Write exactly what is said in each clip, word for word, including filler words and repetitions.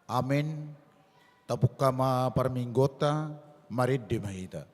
Amen. Tapungka ma parmingguonta, marende ma hita.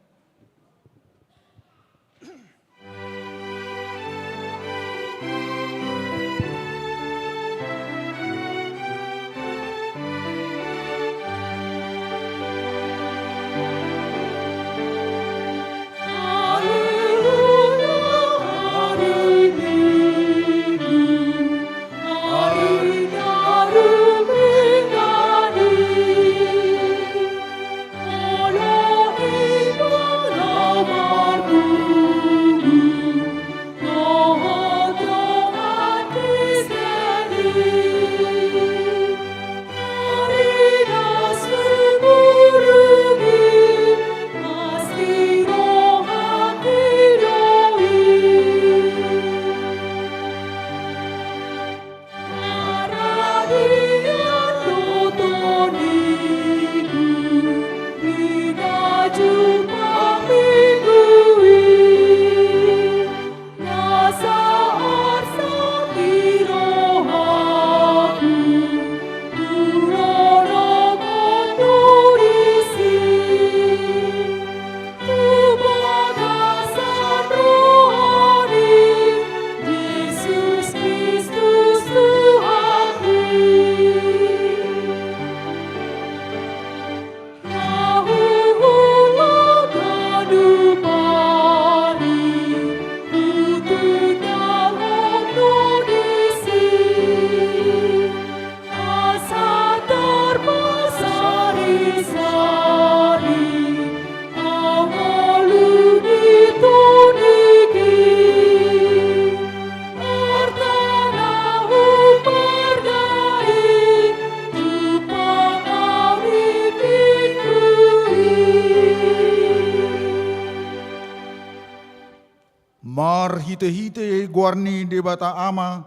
Marhitehite goar ni Debata Ama,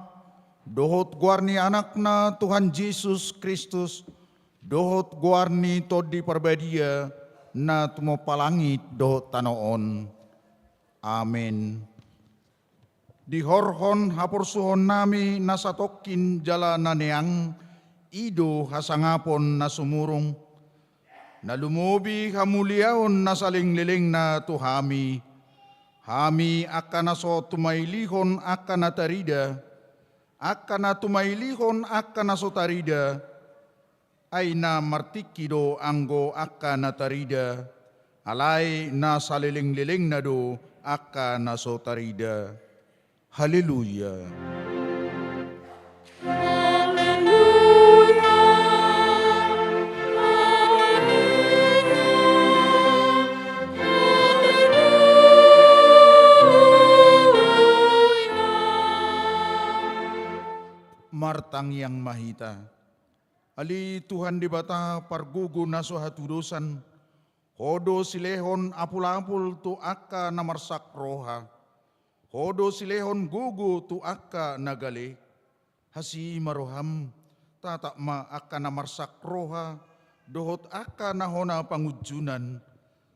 dohot goar ni Anakna Tuhan Jesus Kristus, dohot goar ni Tondi Parbadia, na tumompa langit dohot tano on. Amen. Dihorhon haporsuhonnami na satongkin jala na neang, i do hasangapon na sumurung, na lumobi hamuliaon na salelenglelengna tu hami, hami angka na so tumailihon angka na tarida, angka na tumailihon angka na so tarida, ai na martingki do anggo angka na tarida, alai na salelenglelengna do angka na so tarida. Haleluya. Martangiang ma hita. Ale Tuhan Debata pargogo na so hatudosan, Ho do silehon apulapul tu angka na marsak roha. Ho do silehon gogo tu angka na gale. Asi ma roham, tatap ma angka na marsak roha, dohot angka na hona pangunjunan.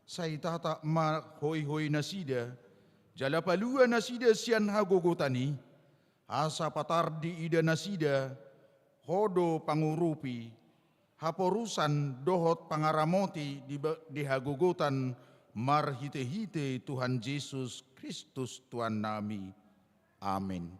Sai tatap ma hoihoi nasida, jala palua nasida sian hagogotan i. Asa patar diida nasida, Ho do pangurupi, haporusan dohot pangaramoti di ba-, di hagogotan marhitehite Tuhan Jesus Kristus Tuhannami. Amen.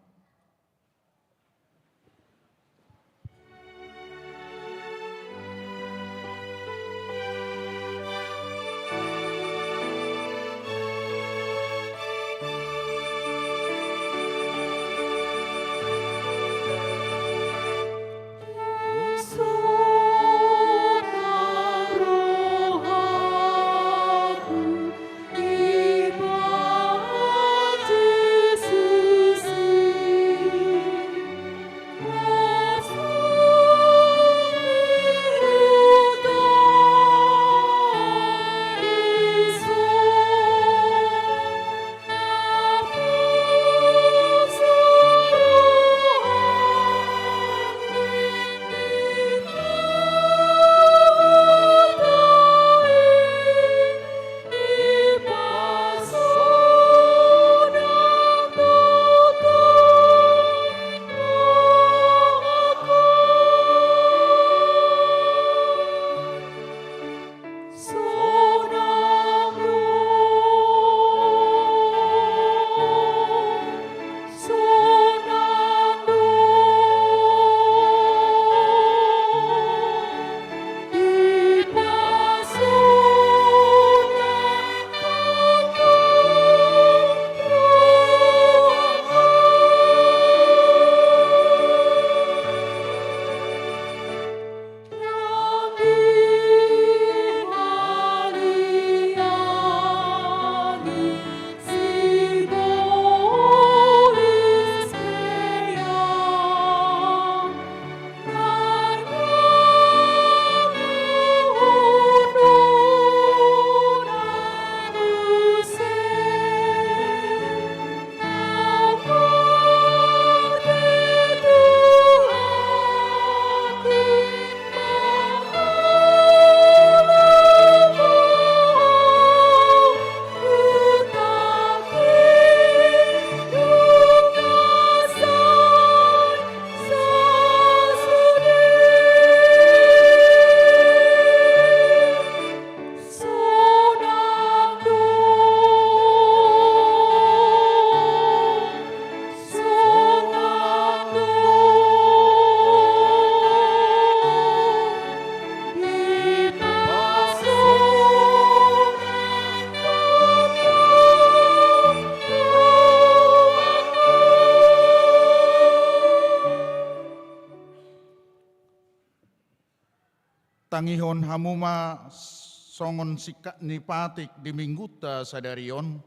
Tangihon hamu ma songon singkat ni patik di minggunta sadari on,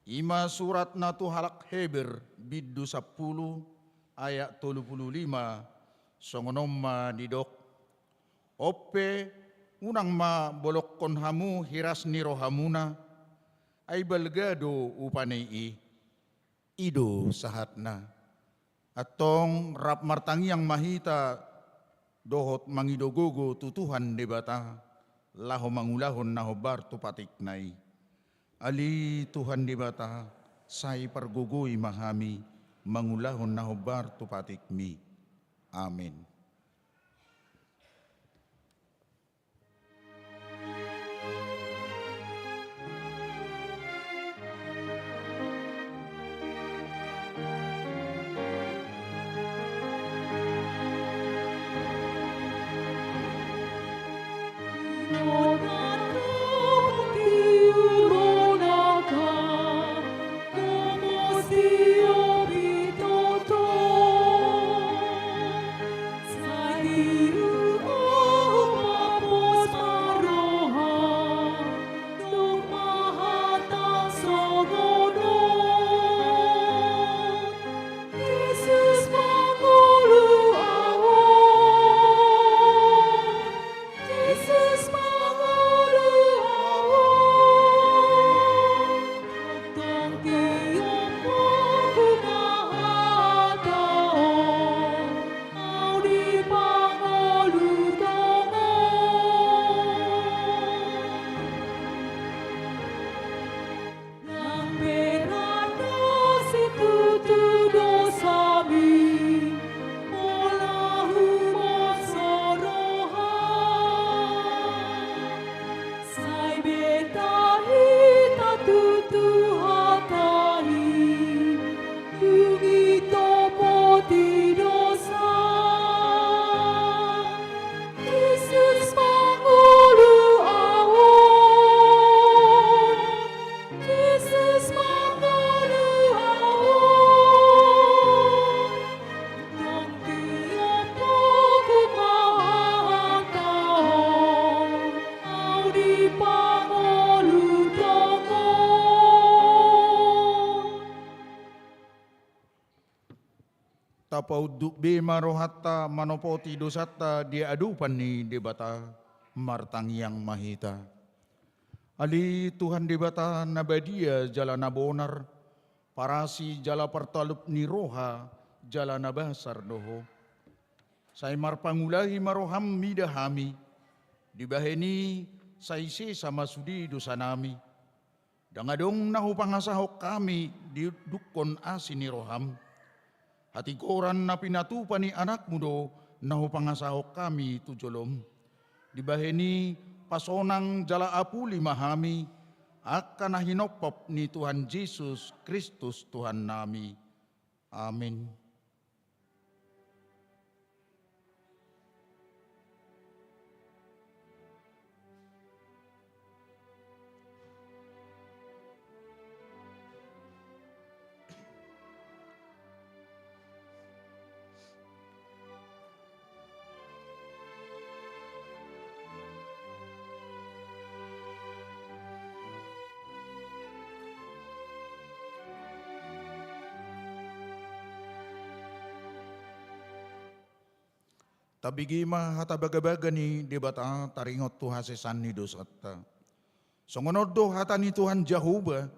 i ma suratna tu halak Heber, bindu sampulu, ayat tolu pulu lima, songon on ma didok: On pe, unang ma bolongkon hamu hiras ni rohamuna, ai balga do upa ni i. I do sahatna. Antong rap martangiang ma hita dohot mangido gogo tu Tuhan Debata, laho mangulahon na hombar tu patikna i. Ale Tuhan Debata, sai pargogoi ma hami mangulahon na hombar tu patikmi. Amen. Nang berat do situtu dosami, pola humoso roha. Sai beta hita tutu hata i, dung i topoti dosa. Jesus mangolu ahu. Jesus mangolu ahu. Nang tiap pogu mahatahon, ahu dipangolu tongon. Tapaunduk be ma rohanta manopoti dosanta di adopan ni Debata, martangiang ma hita. Ale Tuhan Debata na badia jala na bonar, parasi jala partalup ni roha jala na basar do Ho. Sai marpangulahi ma roham mida hami, dibahen i sai sesa ma sude dosanami. Ndang adong na hupangasahon hami didungkon asi ni roham. Hatigoran na pinatupa ni Anakmu do na hupangasahon hami tu jolom. Dibahen i pasonang jala apuli ma hami, angka na hinophop ni Tuhan Jesus Kristus Tuhannami. Amin. Tabege ma hata bagabaga ni Debata taringot tu hasesaan ni dosanta. Songon on do hata ni Tuhan Jahowa: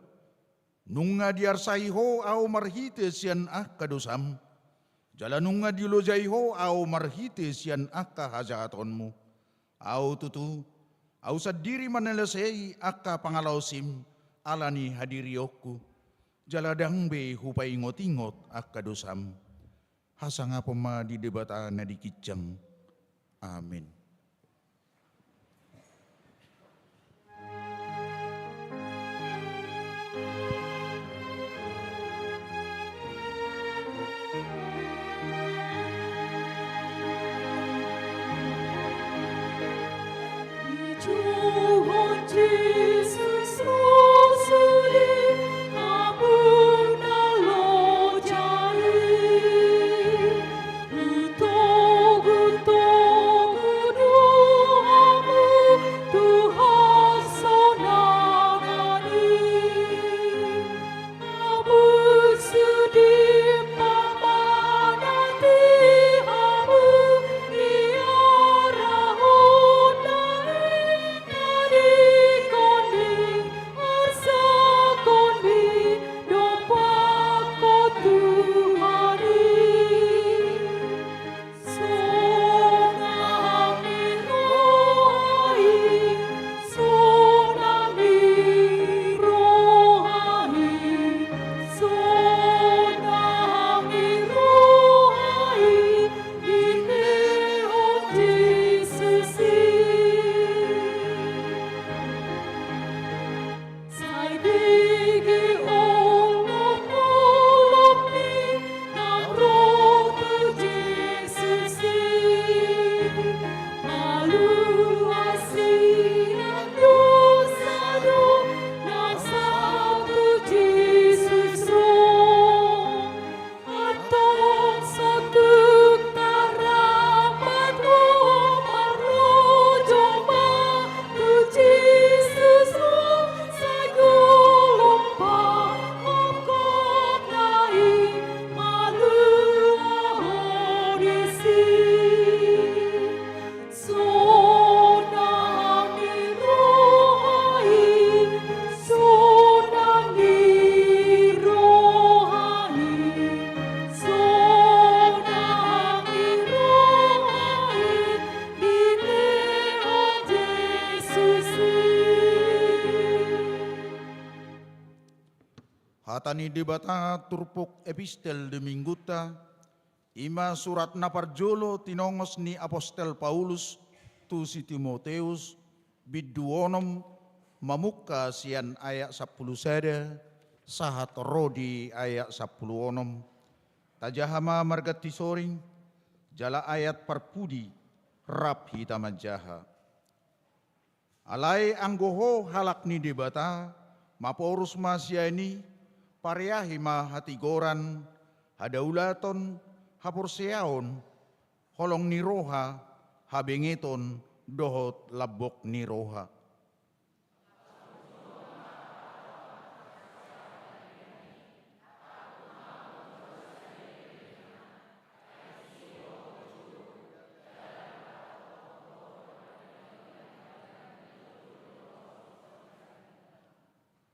Nunga diarsai ho ahu marhite sian angka dosam, jala nunga dilojai ho ahu marhite sian angka hajahatonmu. Ahu tutu, ahu sandiri manalosei angka pangalaosim ala ni hadirionku, jala ndang be hupaingotingot angka dosam. Hasangapon ma di Debata na di ginjang. Amin. Ni Debata turpuk epistel di Minggunta, i ma surat na parjolo tinongos ni apostel Paulus tu si Timoteus, bindu onom, mamungka sian ayat sampulu sada sahat ro di ayat sampulu onom. Tajaha ma marganti soring, jala ayat parpudi rap hita manjaha. Alai anggo ho halak ni Debata, maporus ma sian i, pareahi ma hatigoran, hadaulaton, haporseaon, holong ni roha, habengeton, dohot lambok ni roha.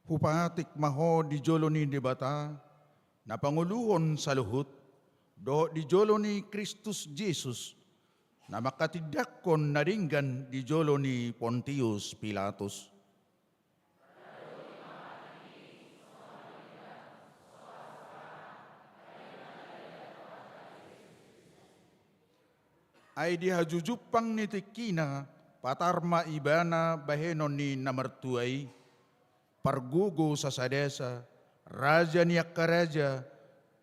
Hupatik ma ho di jolo ni Debata, na pangoluhon saluhut, dohot di jolo ni Kristus Jesus, na mangkatindangkon na denggan di jolo ni Pontius Pilatus. Ai di hajujumpang ni tingkina, patar ma Ibana bahenon ni na martua i, Pargogo sasadasa, Raja ni angka raja,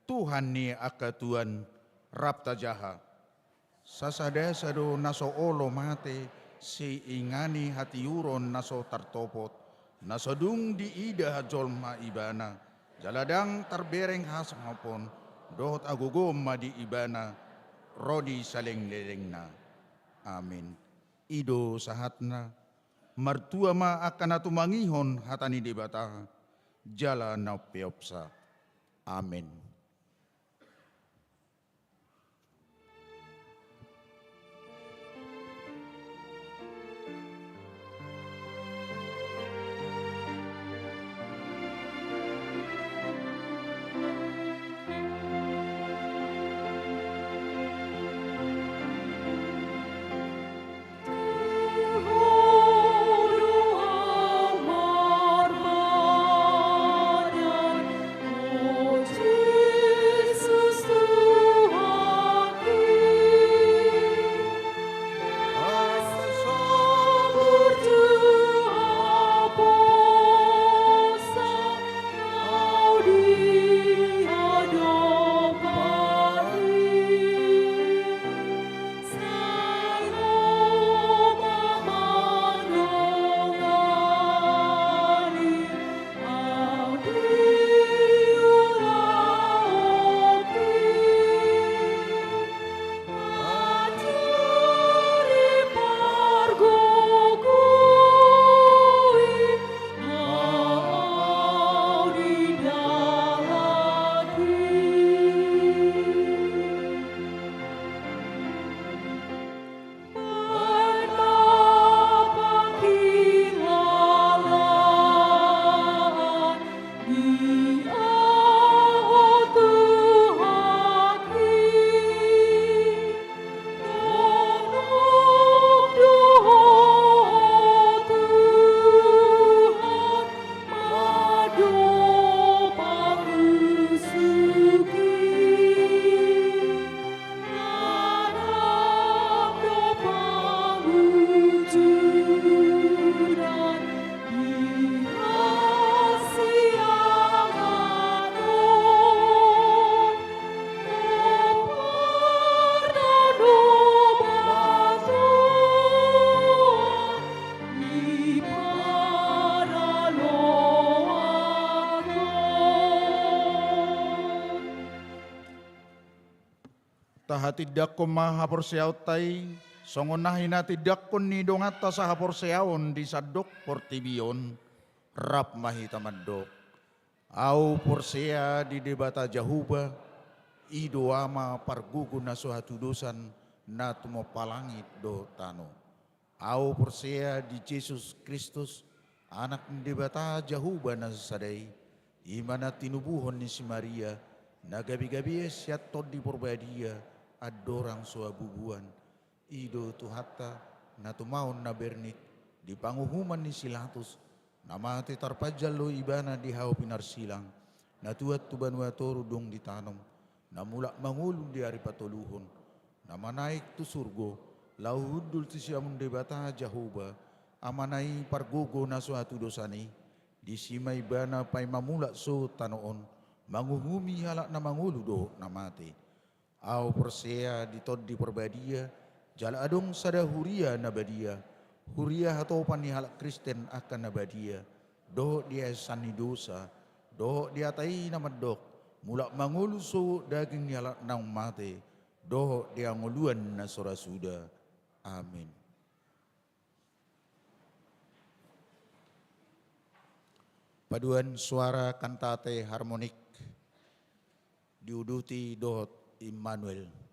Tuhan ni angka tuan, rap tajaha. Sasadasa do na so olo mate, siingani hatiuron na so tartopot, na so dung diida jolma Ibana, jala ndang tarbereng hasangapon, dohot hagogoon ma di Ibana, ro di salelenglelengna. Amin. I do sahatna. Martua ma angka na tumangihon hata ni Debata, jala na umpeopsa. Amin. Tahatindangkon ma haporseaonta i, songon na hinatindangkon ni donganta sahaporseaon di sandok portibi on, rap ma hita mandok. Ahu porsea di Debata Jahowa, i do Ama pargogo na so hatudosan, na tumompa langit dohot tano. Ahu porsea di Jesus Kristus, Anak ni Debata Jahowa na sasada i, i ma na tinubuhon ni si Maria, na gabe-gabe sian Tondi Porbadia, andorang so habubuan. I do Tuhanta, na tumaon na bernit, di panguhuman ni si Latus, na mate tarpanjalo Ibana di hau pinarsilang, Na tuat tu banua toru dung ditanom, na mulak mangolu di ari patoluhon, na manaek tu surgo, laho hundul tu siamun Debata Jahowa, Amana i pargogo na so hatudosan i, disi ma ibana paima mulak sohot tano on, manguhumi halak na mangolu dohot na mate. Ahu porsea di Tondi Parbadia, jala adong sada huria na badia, huria hatopan ni halak Kristen angka na badia, dohot di hahisahan ni dosa, dohot di hata i na mandok, mulak mangolu sohot daging ni halak naung mate, dohot di hangoluan na so ra suda. Amin. Paduan suara kantate harmonik diuduti dohot Immanuel.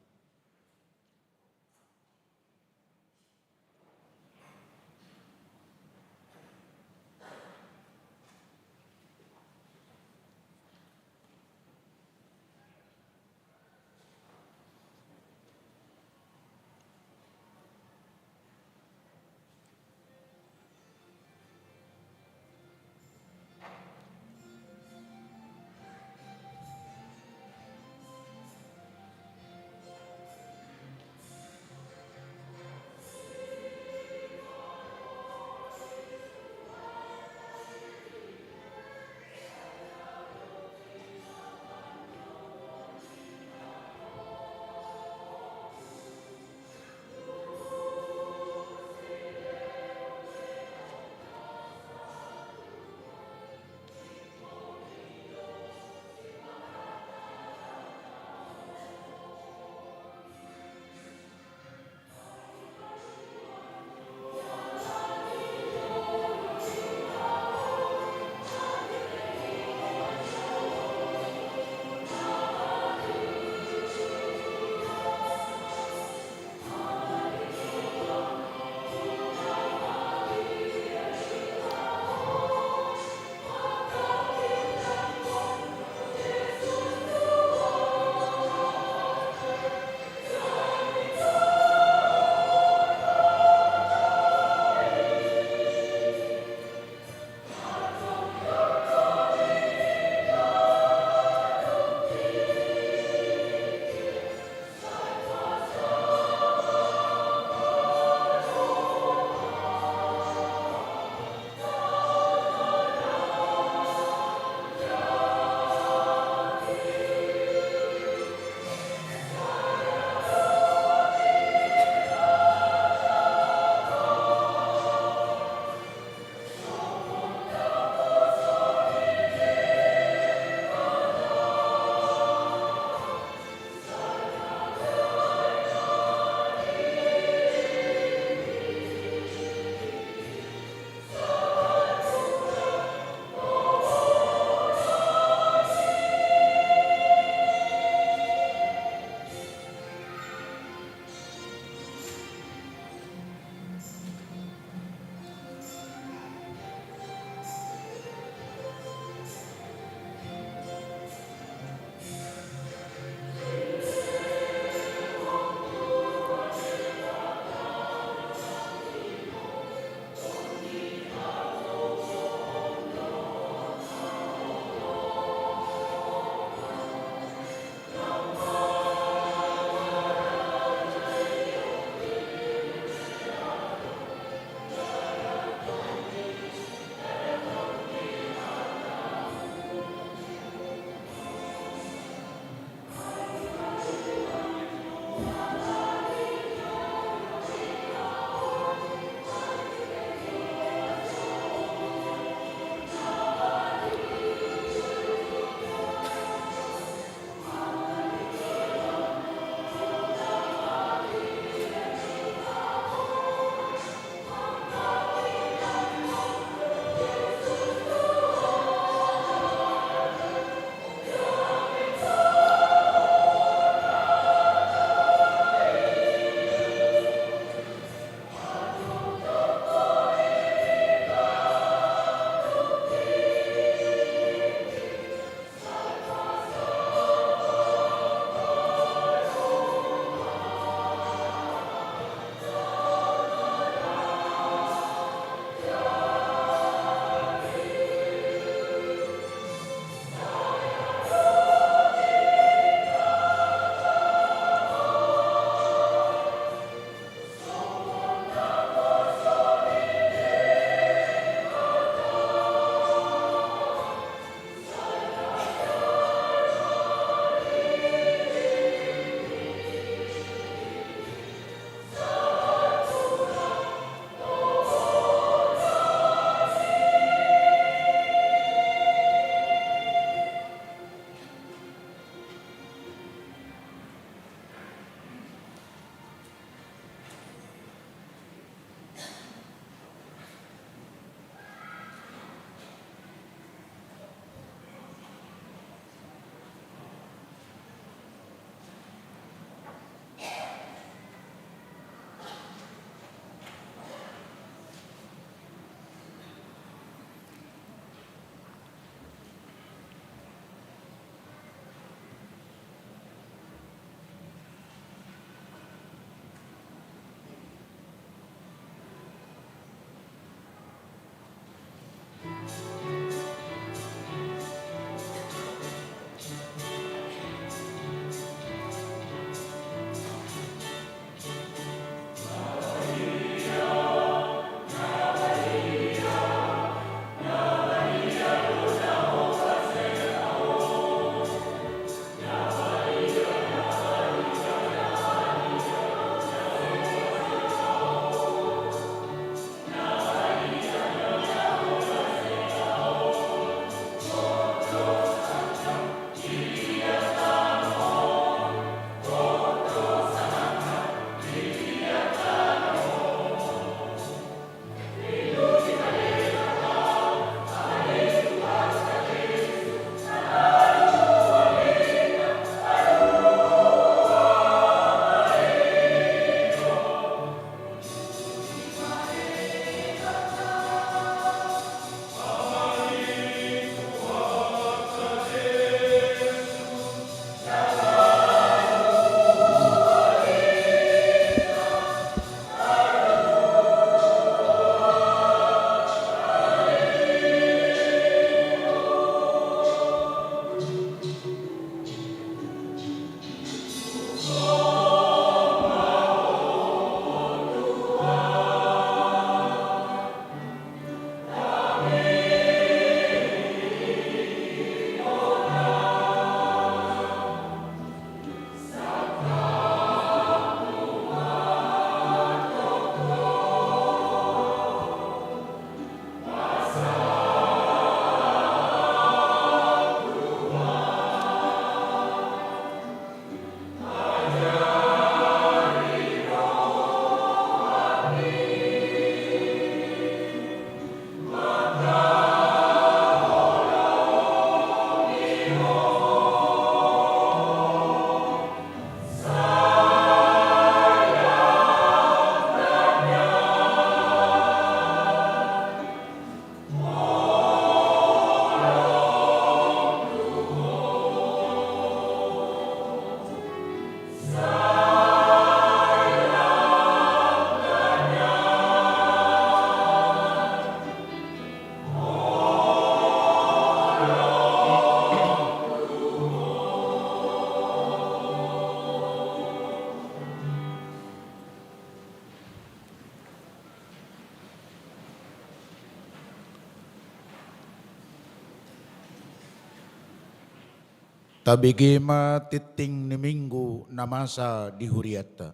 Tabege ma tingting ni minggu na masa di hurianta.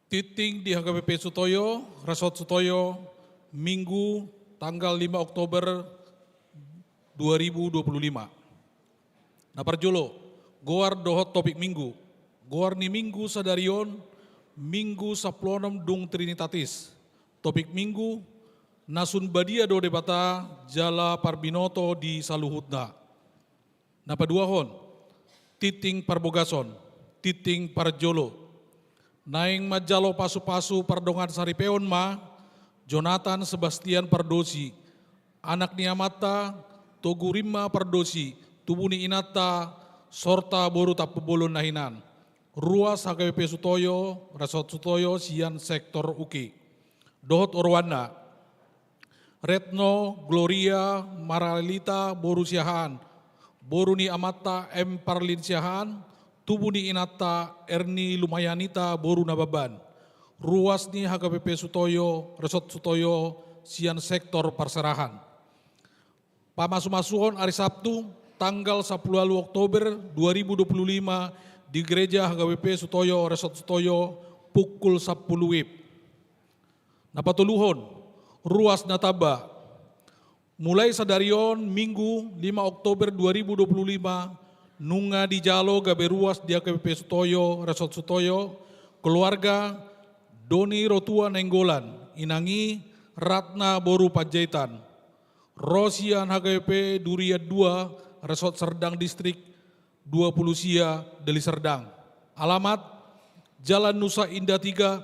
Tingting di H K B P Sutoyo, Resort Sutoyo, Minggu, tanggal lima Oktober dua ribu dua puluh lima. Na parjolo, goar dohot topik Minggu. Goar ni Minggu sadari on, Minggu sampulu onom dung Trinitatis. Topik Minggu, na sun badia do Debata jala parbinoto di saluhutna. Na paduahon, tingting parbogason, tingting parjolo. Naeng manjalo pasupasu pardongansaripeon ma Jonathan Sebastian Pardosi, anak ni amanta Togurimma Pardosi, tubu ni inanta Sorta boru Tampubolon na hinan. Ruas H K B P Sutoyo, Resort Sutoyo, sian sektor U K. Dohot oroanna. Retno Gloria Maralita boru Siahaan, boru ni amanta M Parlin Siahaan, tubu ni inanta Erni Lumayanita boru Nababan. Ruas ni H K B P Sutoyo, Resort Sutoyo, sian sektor parserahan. Pamasumasuon ari Sabtu, tanggal sampulu ualu Oktober dua ribu dua puluh lima di Gereja H K B P Sutoyo, Resort Sutoyo, pukul sampulu WIB. Na patoluhon, ruas na tamba. Mulai sadari on, Minggu, lima Oktober dua ribu dua puluh lima, nunga dijalo gabe ruas di H K B P Sutoyo, Resort Sutoyo, keluarga Doni Rotua Nainggolan, inang i Ratna boru Panjaitan. Ro sian H K B P Durian dua, Resort Serdang, Distrik dua puluh sia, Deli Serdang. Alamat, Jalan Nusa Indah tiga,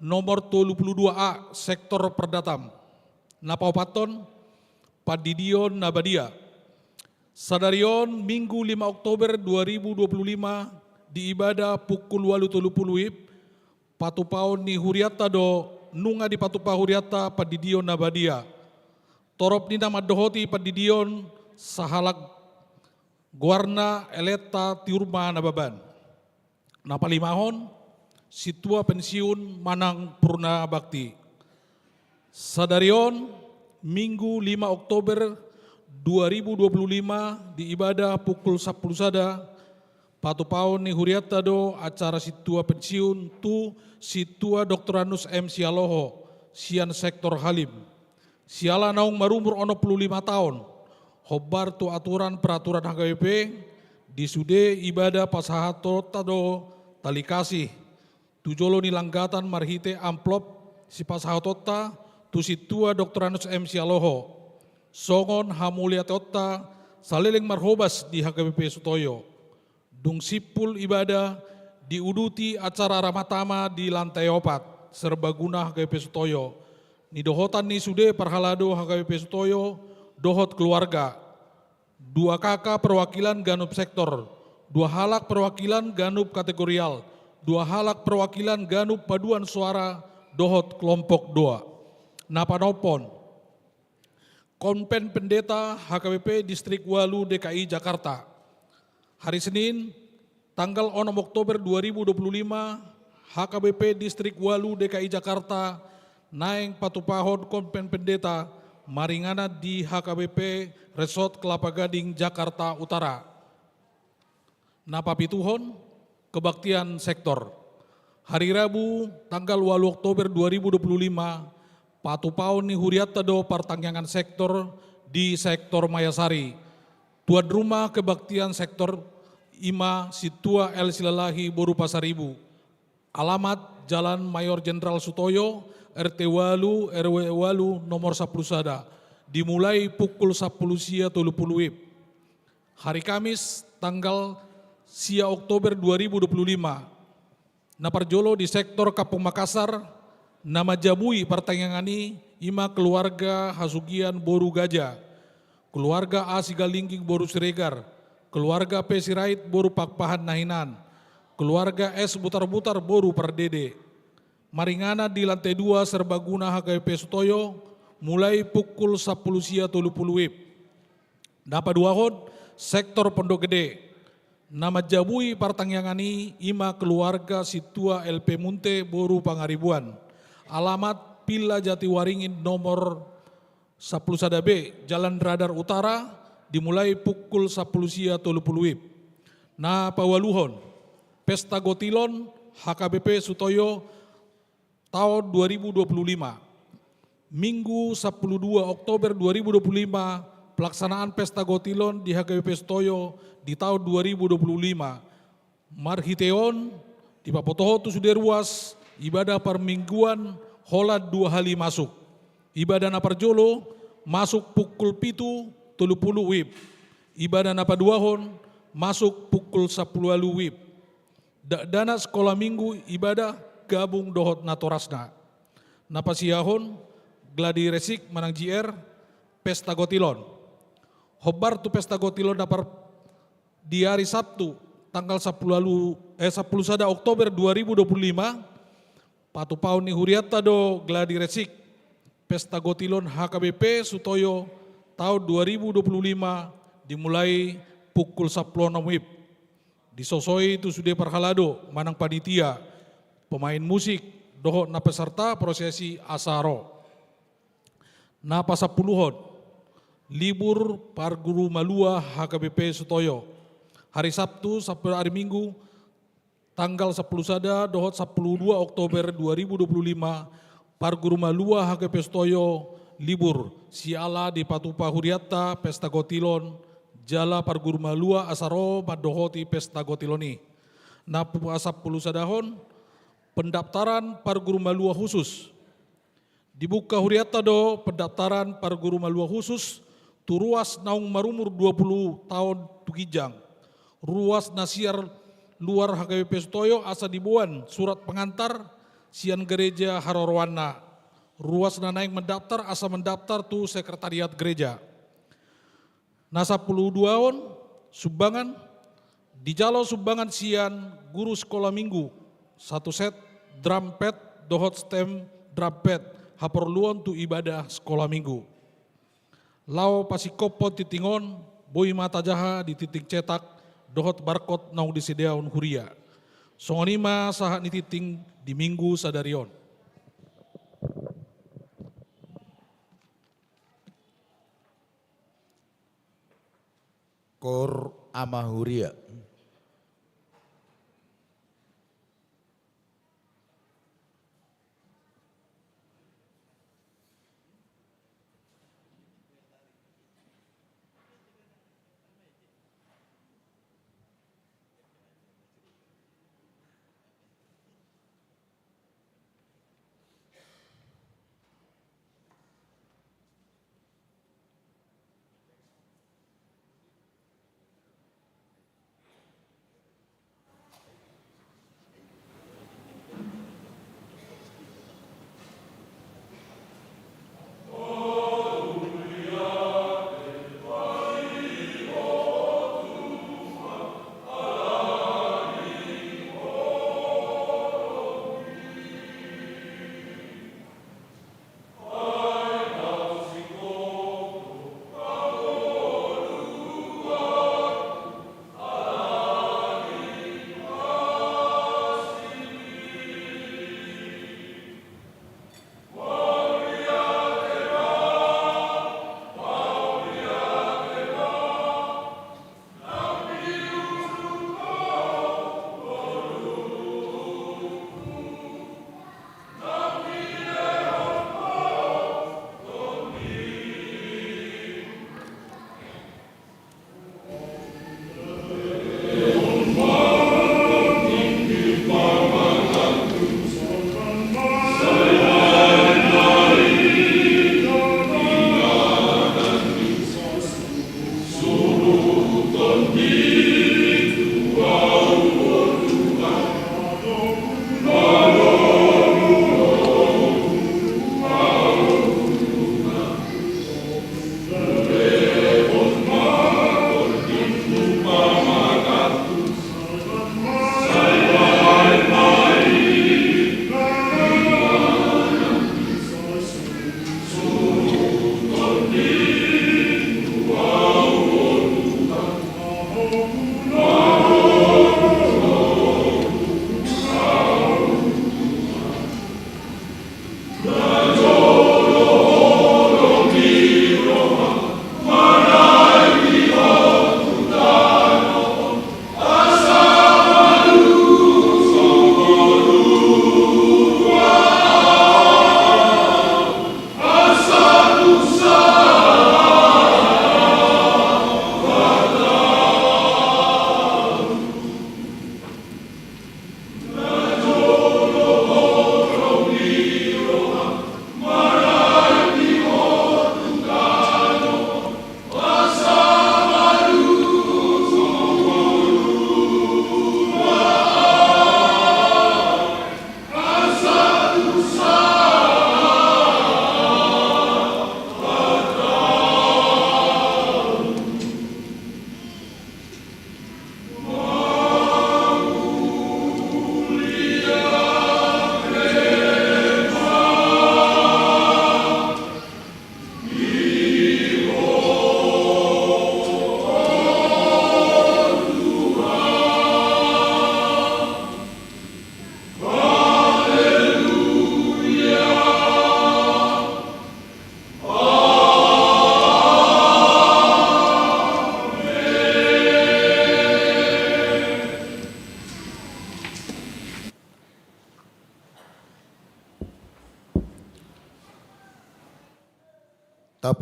nomor tolu puluh dua A, sektor Perdatam. Na paopathon, pandidion na badia. Sadari on, Minggu lima Oktober dua ribu dua puluh lima, di ibadah pukul ualu tolu puluh WIB, patupaon ni hurianta do, nunga dipatupa hurianta pandidion na badia. Torop ni na mandohoti pandidion sahalak goarna Eletta Tiurma Nababan. Na palimahon, sintua pensiun manang purna bakti. Sadari on, Minggu lima Oktober dua ribu dua puluh lima, di ibadah pukul sampulu sada, patupaon ni hurianta do acara sintua pensiun tu Sintua Doktor Anus M Sialoho, sian sektor Halim. Siala naung marumur onom puluh lima taon, hombar tu aturan peraturan H K B P, di sude ibadah pasahatonta do tali kasih tu jolo ni langgatan marhite amplop sipasahatonta tu Sintua Doktor Anus M Sialoho, songon hamuliateonta saleleng marhobas di H K B P Sutoyo. Dung simpul ibadah, diuduti acara ramah tamah di lantai opat, serbaguna H K B P Sutoyo. Nidohotan ni sude parhalado H K B P Sutoyo dohot keluarga. Dua K K perwakilan ganup sektor, dua halak perwakilan ganup kategorial, dua halak perwakilan ganup paduan suara dohot kelompok dua. Na panompon, Konven Pendeta H K B P Distrik ualu D K I Jakarta. Hari Senin, tanggal onom Oktober dua ribu dua puluh lima, H K B P Distrik ualu D K I Jakarta naeng patupahon Konven Pendeta maringanan di H K B P Resort Kelapa Gading, Jakarta Utara. Na papituhon, kebaktian sektor. Hari Rabu, tanggal ualu Oktober dua ribu dua puluh lima, patupaon ni hurianta do partangiangan sektor di sektor Mayasari. Tuan rumah kebaktian sektor i ma Sintua L Silalahi boru Pasaribu. Alamat, Jalan Mayor Jenderal Sutoyo, R T ualu, R W ualu, nomor sampulu sada. Dimulai pukul sampulu sia tolu puluh WIB. Hari Kamis, tanggal sia Oktober dua ribu dua puluh lima. Na parjolo di sektor Kampung Makassar, na manjamui partangiangan i, i ma keluarga Hasugian boru Gaja, keluarga A Sigalingging boru Siregar, keluarga P Sirait boru Pakpahan na hinan, keluarga S Butar-butar boru Pardede. Maringanan di lantai dua serbaguna H K B P Sutoyo, mulai pukul sampulu sia tolu puluh WIB. Na paduahon, sektor Pondok Gede. Na manjamui partangiangan i, i ma keluarga Sintua L P Munte boru Pangaribuan. Alamat, Villa Jatiwaringin nomor sampulu sada B, Jalan Radar Utara, dimulai pukul sampulu sia tolu pulu WIB. Na paualuhon, Pesta Gotilon H K B P Sutoyo taon dua ribu dua puluh lima. Minggu sampulu dua Oktober dua ribu dua puluh lima, pelaksanaan Pesta Gotilon di H K B P Sutoyo di taon dua ribu dua puluh lima. Marhite on, dipabotohon tu sude ruas, ibadah parmingguan holan dua hali masuk. Ibadah na parjolo masuk pukul pitu tolu pulu WIB. Ibadah na paduahon masuk pukul sampulu ualu WIB. Dakdanak sekolah minggu ibadah gabung dohot natorasna. Na pasiahon, gladi resik manang J R, Pesta Gotilon. Hombar tu Pesta Gotilon na par-, di ari Sabtu, tanggal sampulu ualu, eh, sampulu sada Oktober dua ribu dua puluh lima, patupaon ni hurianta do gladi resik Pesta Gotilon H K B P Sutoyo taon dua ribu dua puluh lima, dimulai pukul sampulu onom WIB. Disosoi tu sude parhalado manang panitia, pemain musik, dohot na peserta prosesi asa ro. Na pasampuluhon, libur parguru malua H K B P Sutoyo. Hari Sabtu sampe hari Minggu, tanggal sampulu sada dohot sampulu dua Oktober dua ribu dua puluh lima, parguru malua H K B P Sutoyo libur, siala dipatupa hurianta Pesta Gotilon, jala parguru malua asa ro mandohoti Pesta Gotilon i. Na pasampulu sadahon, pendaftaran parguru malua khusus. Dibuka hurianta do pendaftaran parguru malua khusus tu ruas naung marumur dua pulu taon tu ginjang. Ruas na sian luar H K B P Sutoyo asa diboan surat pengantar sian gereja haroroanna. Ruas na naeng mendaftar asa mendaftar tu sekretariat gereja. Na sampulu duahon, sumbangan, dijalo sumbangan sian guru sekolah minggu, satu set drum pad dohot stem drum pad, haporluon tu ibadah sekolah minggu. Laho pasingkophon tinting on, boi ma tajaha di tinting cetak dohot barkot naung disediahon huria. Songon i ma sahat ni tinting di minggu sadari on. Koor ama huria.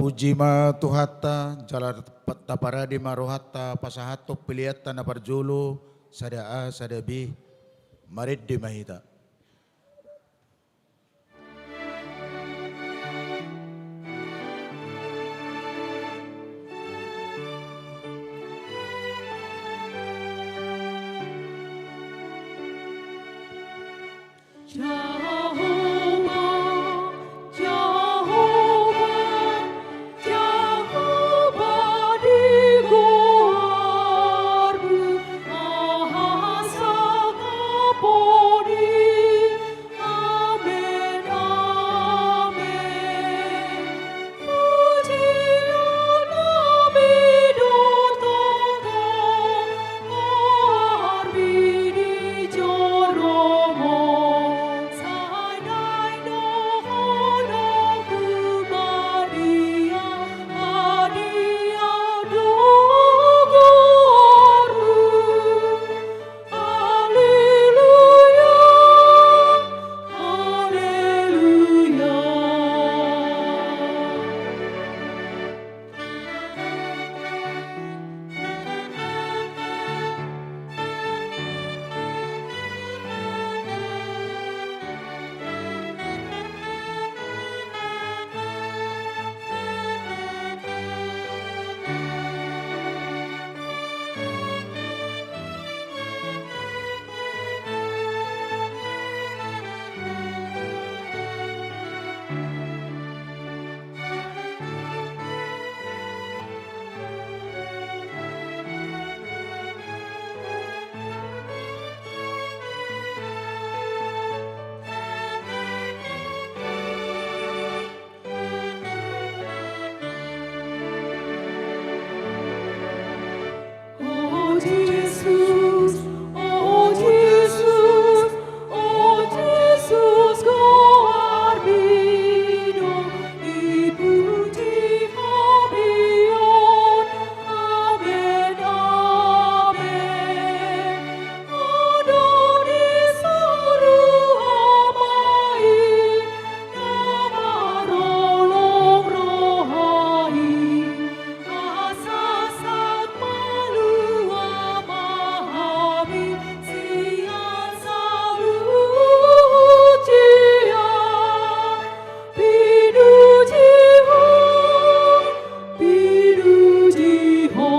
Tapuji ma Tuhanta, jala taparade ma rohanta pasahathon peleanta na parjolo, sada A, sada B, marende ma hita. Jahowa, Jahowa, Jahowa di goarmu, aha sangapon i. Amen, amen. Pujian nami do tongtong goarmi di joro on. Sai naeng do ho do hubadia, badia do goarmu. Haleluya, haleluya. O Jesus, o Jesus, o Jesus, goarmi do dipuji hami on. Amen, amen. Adong di saluhut Ama i na marolop roha i, asa sahat malua ma hami sian saluhut jia. Pinuji Ho, pinuji Ho.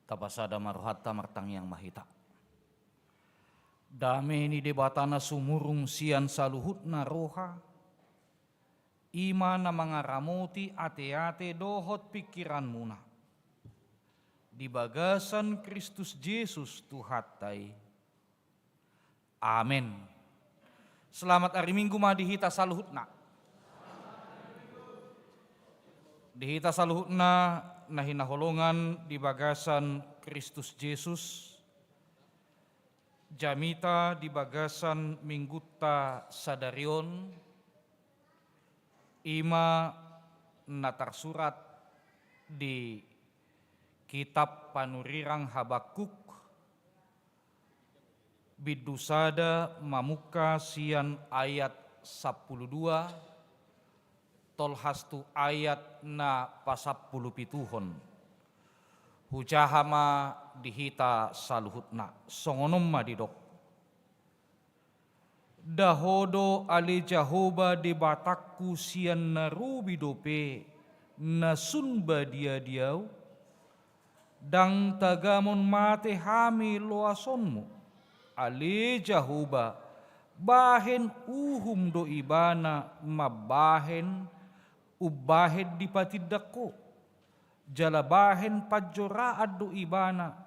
Tapasada ma rohanta, martangiang ma hita. Dame ni Debata na sumurung sian saluhutna roha, i ma na mangaramoti ateate dohot pingkiranmuna di bagasan Kristus Jesus Tuhanta i. Amen. Selamat ari Minggu ma di hita saluhutna. Di hita saluhutna na hinaholongan di bagasan Kristus Jesus, jamita di bagasan minggunta sadari on, i ma na tarsurat di kitab panurirang Habakuk, bindu sada mamungka sian ayat sampulu dua, tolhas tu ayat na pasampulu pituhon. Hujaha ma di hita saluhutna, songon on ma didok. Daho do ale Jahowa Debatangku sian na robi dope na sun badia di ahu? Ndang tagamon mate hami loasonmu. Ale Jahowa, bahen uhum do ibana mambahen, umbahen dipatindangko. Jala bahen panjoraan do ibana,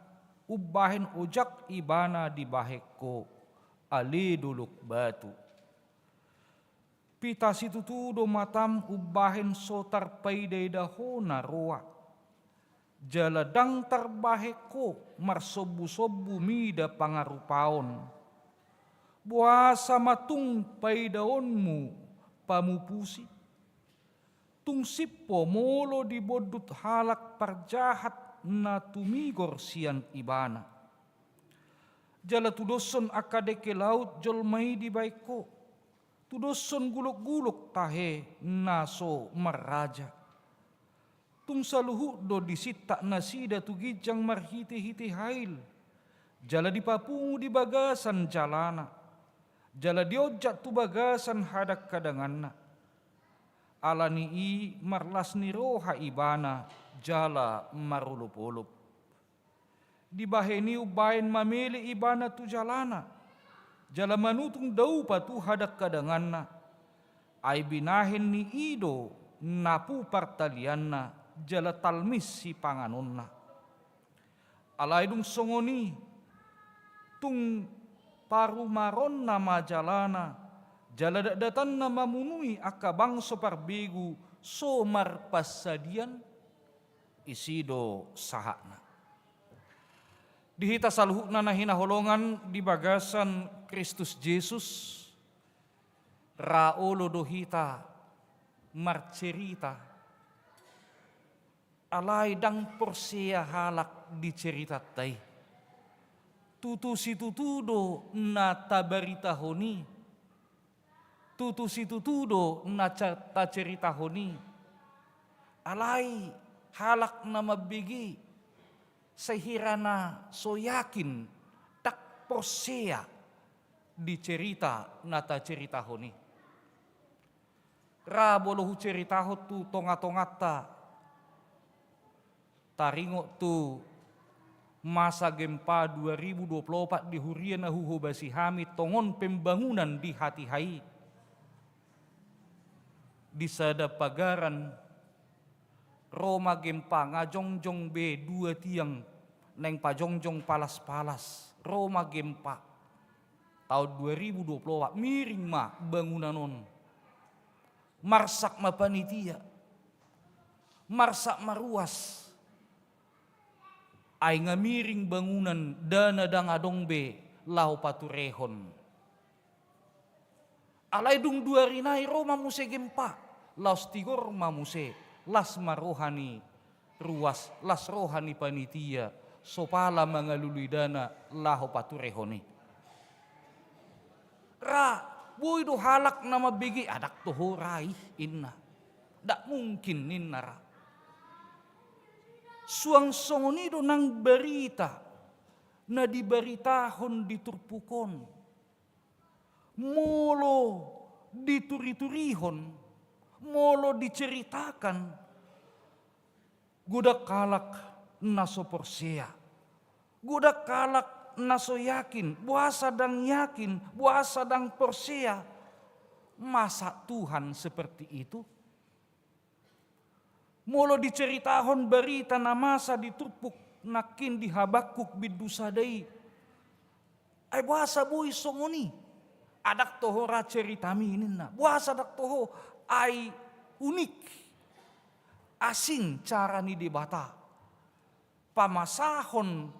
umbahen ojak ibana dibahen ho, ale dolok batu. Pita situtu do matam umbahen so tarpaidaidaho na roa. Jala ndang tarbahen ho marsombusombu mida pangarupaon. Boasa ma tung paidaonmu pamupusi? Tung simpo molo dibondut halak parjahat na tumigor sian ibana. Jala tudoshon angka dengke laut jolma i dibahen ho. Tudoshon gulokgulok tahe na so marraja. Tung saluhut do disintak nasida tu ginjang marhitehite hail. Jala dipapungu di bagasan jalana. Jala dionjak tu bagasan hadanghadanganna. Ala ni i marlas ni roha ibana jala marolopolop. Dibahen i umbahen mamele ibana tu jalana, jala manutung daupa tu hadanghadanganna. Ai binahen ni i do napu partalianna jala talmis sipanganonna. Alai dung songon i, tung parumaronna ma jalana, jala datdatanna mamunui angka bangso parbegu so marpansadian. Isi do sahatna. Di hita saluhutna na hinaholongan di bagasan Kristus Jesus, ra olo do hita marcerita, alai ndang porsea halak di ceritanta i. Tutu situtu do na tabaritahon i. Tutu situtu do na ca-, taceritahon i. Alai halak na mambege, sahira na so yakin, ndang porsea di cerita na taceritahon i. Ra molo huceritahon tu tongatonganta, taringot tu masa gempa dua ribu dua puluh opat di huria na huhobasi hami, tongon pembangunan di hatiha i. Di sada pagaran, ro ma gempa, nga jongjong be dua tiang naeng pajongjong palaspalas, ro ma gempa. Taon dua ribu dua puluh opat, miring ma bangunan on. Marsak ma panitia. Marsak ma ruas. Ai nga miring bangunan, dana ndang adong be laho paturehon. Alai dung dua ari nai ro ma muse gempa, laos tigor ma muse, las ma roha ni ruas, las roha ni panitia, so pala mangalului dana laho paturehon i. Ra, boi do halak na mambege, ah, ndang toho ra i, ninna. Ndang mungkin, ninna ra. Suang songon i do nang barita na dibaritahon di turpuk on. Molo dituriturihon, molo diceritakan, godang halak na so porsea. Godang halak na so yakin, boasa ndang yakin, boasa ndang porsea. Masa Tuhan seperti itu? Molo diceritahon barita na masa di turpuk nangkin di Habakuk bindu sada i, ai boasa boi songon i? Ah, ndang toho ra ceritami, ninna. Boasa ndang toho? Ai unik. Asing cara ni Debata pamasahon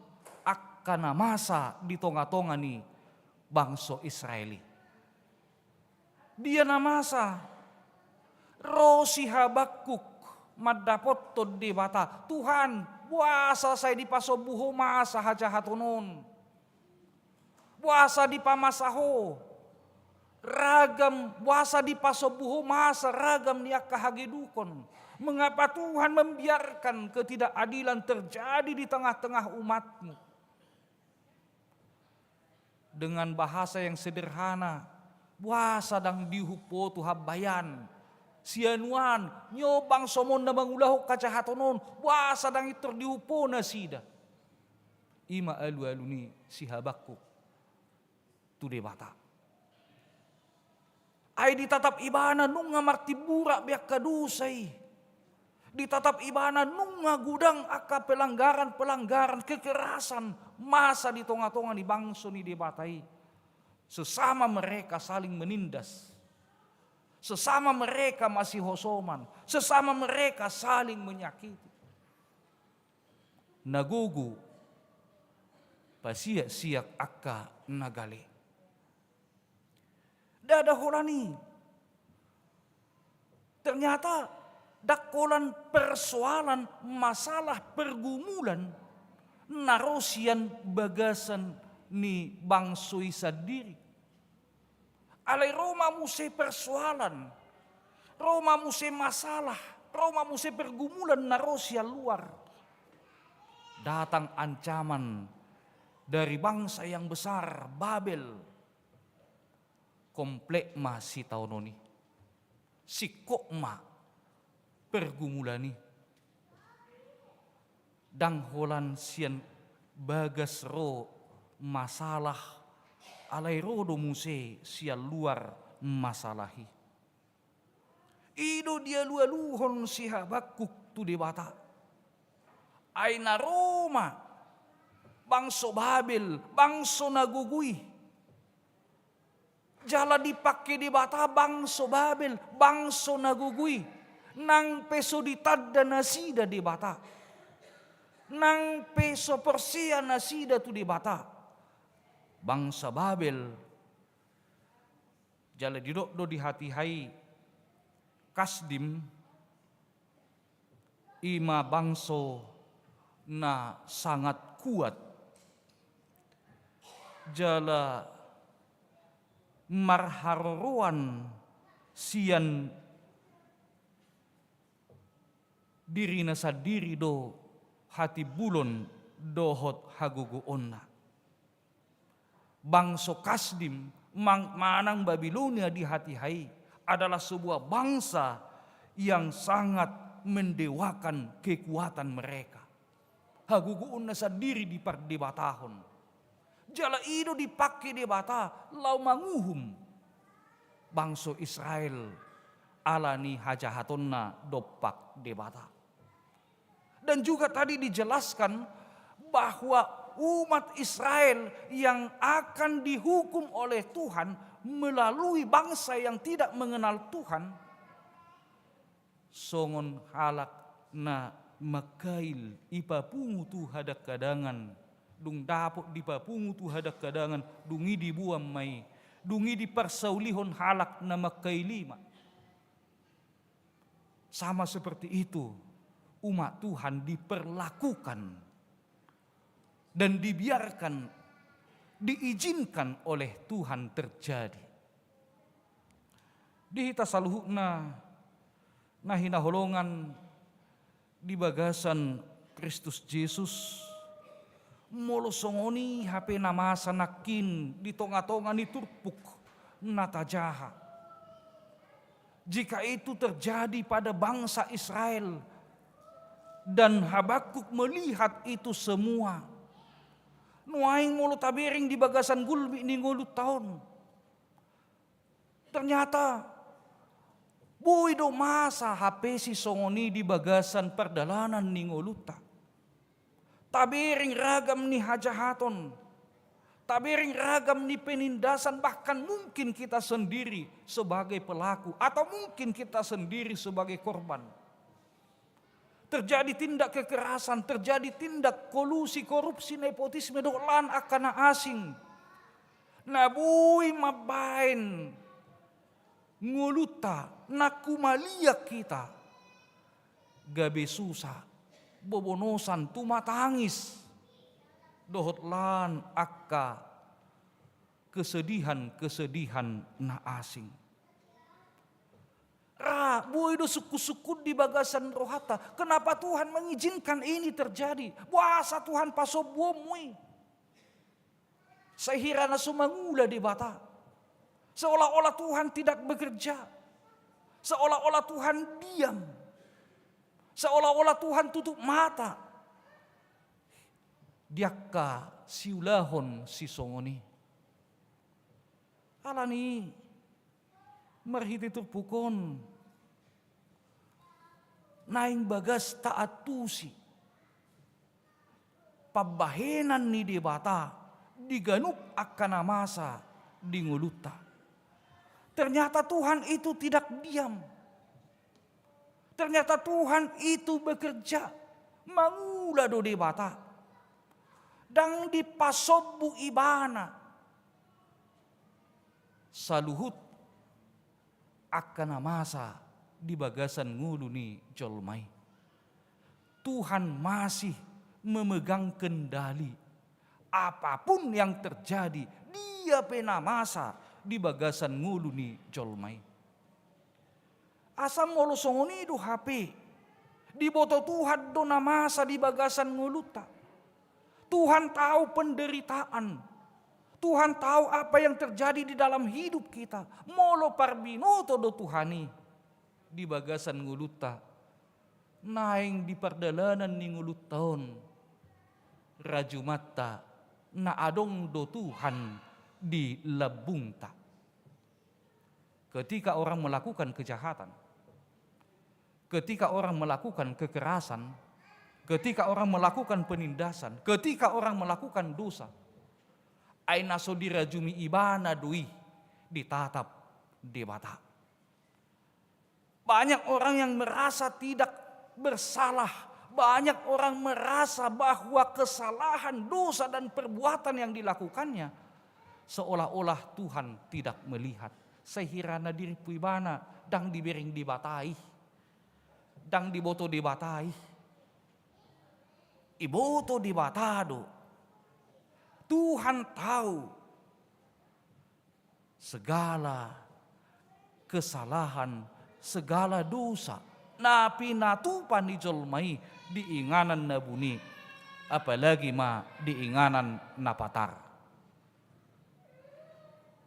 angka na masa di tonga-tonga ni bangso Israel i. Dia na masa? Ro si Habakuk mandapothon Debata, "Tuhan, boasa sai dipasombu Ho masa hajahaton on? Boasa dipamasa Ho ragam, boasa dipasombu Ho masa ragam ni angka hagedukon? Mengapa Tuhan membiarkan ketidakadilan terjadi di tengah-tengah umat-Mu?" Dengan bahasa yang sederhana, "Boasa ndang diuhum Ho tu hambayan, sianuan, nyo bangso-Mu on na mangulahon hajahaton on, boasa ndang intor diuhum Ho nasida?" I ma alu-alu ni si Habakuk tu Debata. Ai ditatap ibana nunga martimburak be angka dosa i. Ditatap ibana nunga godang angka pelanggaran-pelanggaran, kekerasan masa di tonga-tonga ni bangso ni Debata i. Sesama mereka saling menindas. Sesama mereka masihosoman. Sesama mereka saling menyakiti. Na gogo pasiak-siak angka na gale. Ndada holan i. Ternyata ndang holan persoalan, masalah, pergumulan na ro sian bagasan ni bangso i sandiri. Alai ro ma muse persoalan, ro ma muse masalah, ro ma muse pergumulan na ro sian luar. Datang ancaman dari bangsa yang besar, Babel. Komplek ma sitaonon i. Singkop ma pergumulan i. Ndang holan sian bagas ro masalah, alai ro do muse sian luar masalah i. I do dialu-aluhon si Habakuk tu Debata. Ai na ro ma bangso Babel, bangso na gogo i. Jala dipangke Debata bangso Babel, bangso na gogo i, nang pe so ditanda nasida Debata, nang pe so porsea nasida tu Debata. Bangsa Babel. Jala didok do di hatiha i, Kasdim, i ma bangso na sangat kuat, jala marharoroan sian dirina sandiri do hatimbulon dohot hagogoonna. Bangso Kasdim mang-, manang Babilonia di hatiha i adalah sebuah bangsa yang sangat mendewakan kekuatan mereka. Hagogoonna sandiri dipardebatahon. Jala i do dipangke Debata laho manguhum bangso Israel ala ni hajahatonna dompak Debata. Dan juga tadi dijelaskan bahwa umat Israel yang akan dihukum oleh Tuhan melalui bangsa yang tidak mengenal Tuhan, songon halak na mangkail, ipapungu tu hadangkadangan, dung dapot dipapungu tu hadangkadangan, dung i diboan ma i, dung i diparsaulihon halak na mangkail i ma. Sama seperti itu, umat Tuhan diperlakukan dan dibiarkan, diizinkan oleh Tuhan terjadi. Di hita saluhutna na hinaholongan di bagasan Kristus Jesus, molo songon i hape na masa nangkin di tonga-tonga ni turpuk na tajaha. Jika itu terjadi pada bangsa Israel, dan Habakuk melihat itu semua, nuaeng molo tabereng di bagasan gulmit ni ngolunta on, ternyata boi do masa hape sisongon i di bagasan pardalanan ni ngolunta. Tabereng ragam ni hajahaton, tabereng ragam ni penindasan, bahkan mungkin kita sendiri sebagai pelaku, atau mungkin kita sendiri sebagai korban. Terjadi tindak kekerasan, terjadi tindak kolusi, korupsi, nepotisme, dohot lan angka na asing. Na boi mambaen ngolunta, na humaliang hita, gabe susa, bobonosan, tumatangis, dohot lan angka kesedihan-kesedihan na asing. Ra, boi do sungkun-sungkun di bagasan rohanta. Kenapa Tuhan mengizinkan ini terjadi? Boasa Tuhan pasombuonmu i? Sehira na so mangula Debata. Seolah-olah Tuhan tidak bekerja. Seolah-olah Tuhan diam. Seolah-olah Tuhan tutup mata. Di angka siulahon sisongon i. Alani i, marhite turpuk on, naeng bagas taantusi pambahenan ni Debata di ganup angka na masa di ngolunta. Ternyata Tuhan itu tidak diam. Ternyata Tuhan itu bekerja, mangula do Debata. Ndang dipasombu Ibana saluhut angka na masa di bagasan ngolu ni jolma i. Tuhan masih memegang kendali apapun yang terjadi, dia pe na masa di bagasan ngolu ni jolma i. Asa molo songon i do hape, diboto Tuhan do na masa di bagasan ngolunta. Tuhan tahu penderitaan. Tuhan tahu apa yang terjadi di dalam hidup kita. Molo parbinoto do Tuhan i di bagasan ngolunta, naeng di pardalanan ni ngolunta on, rajumanta na adong do Tuhan di lambungta. Ketika orang melakukan kejahatan, ketika orang melakukan kekerasan, ketika orang melakukan penindasan, ketika orang melakukan dosa, ai na so dirajumi ibana do i ditatap Debata. Banyak orang yang merasa tidak bersalah, banyak orang merasa bahwa kesalahan, dosa, dan perbuatan yang dilakukannya seolah-olah Tuhan tidak melihat. Sehira na dirimpu ibana, ndang dibereng Debata i, ndang diboto Debata i. Iboto Debata do. Tuhan tahu segala kesalahan, segala dosa na pinatupa ni jolma i di inganan na buni, apalagi ma di inganan na patar.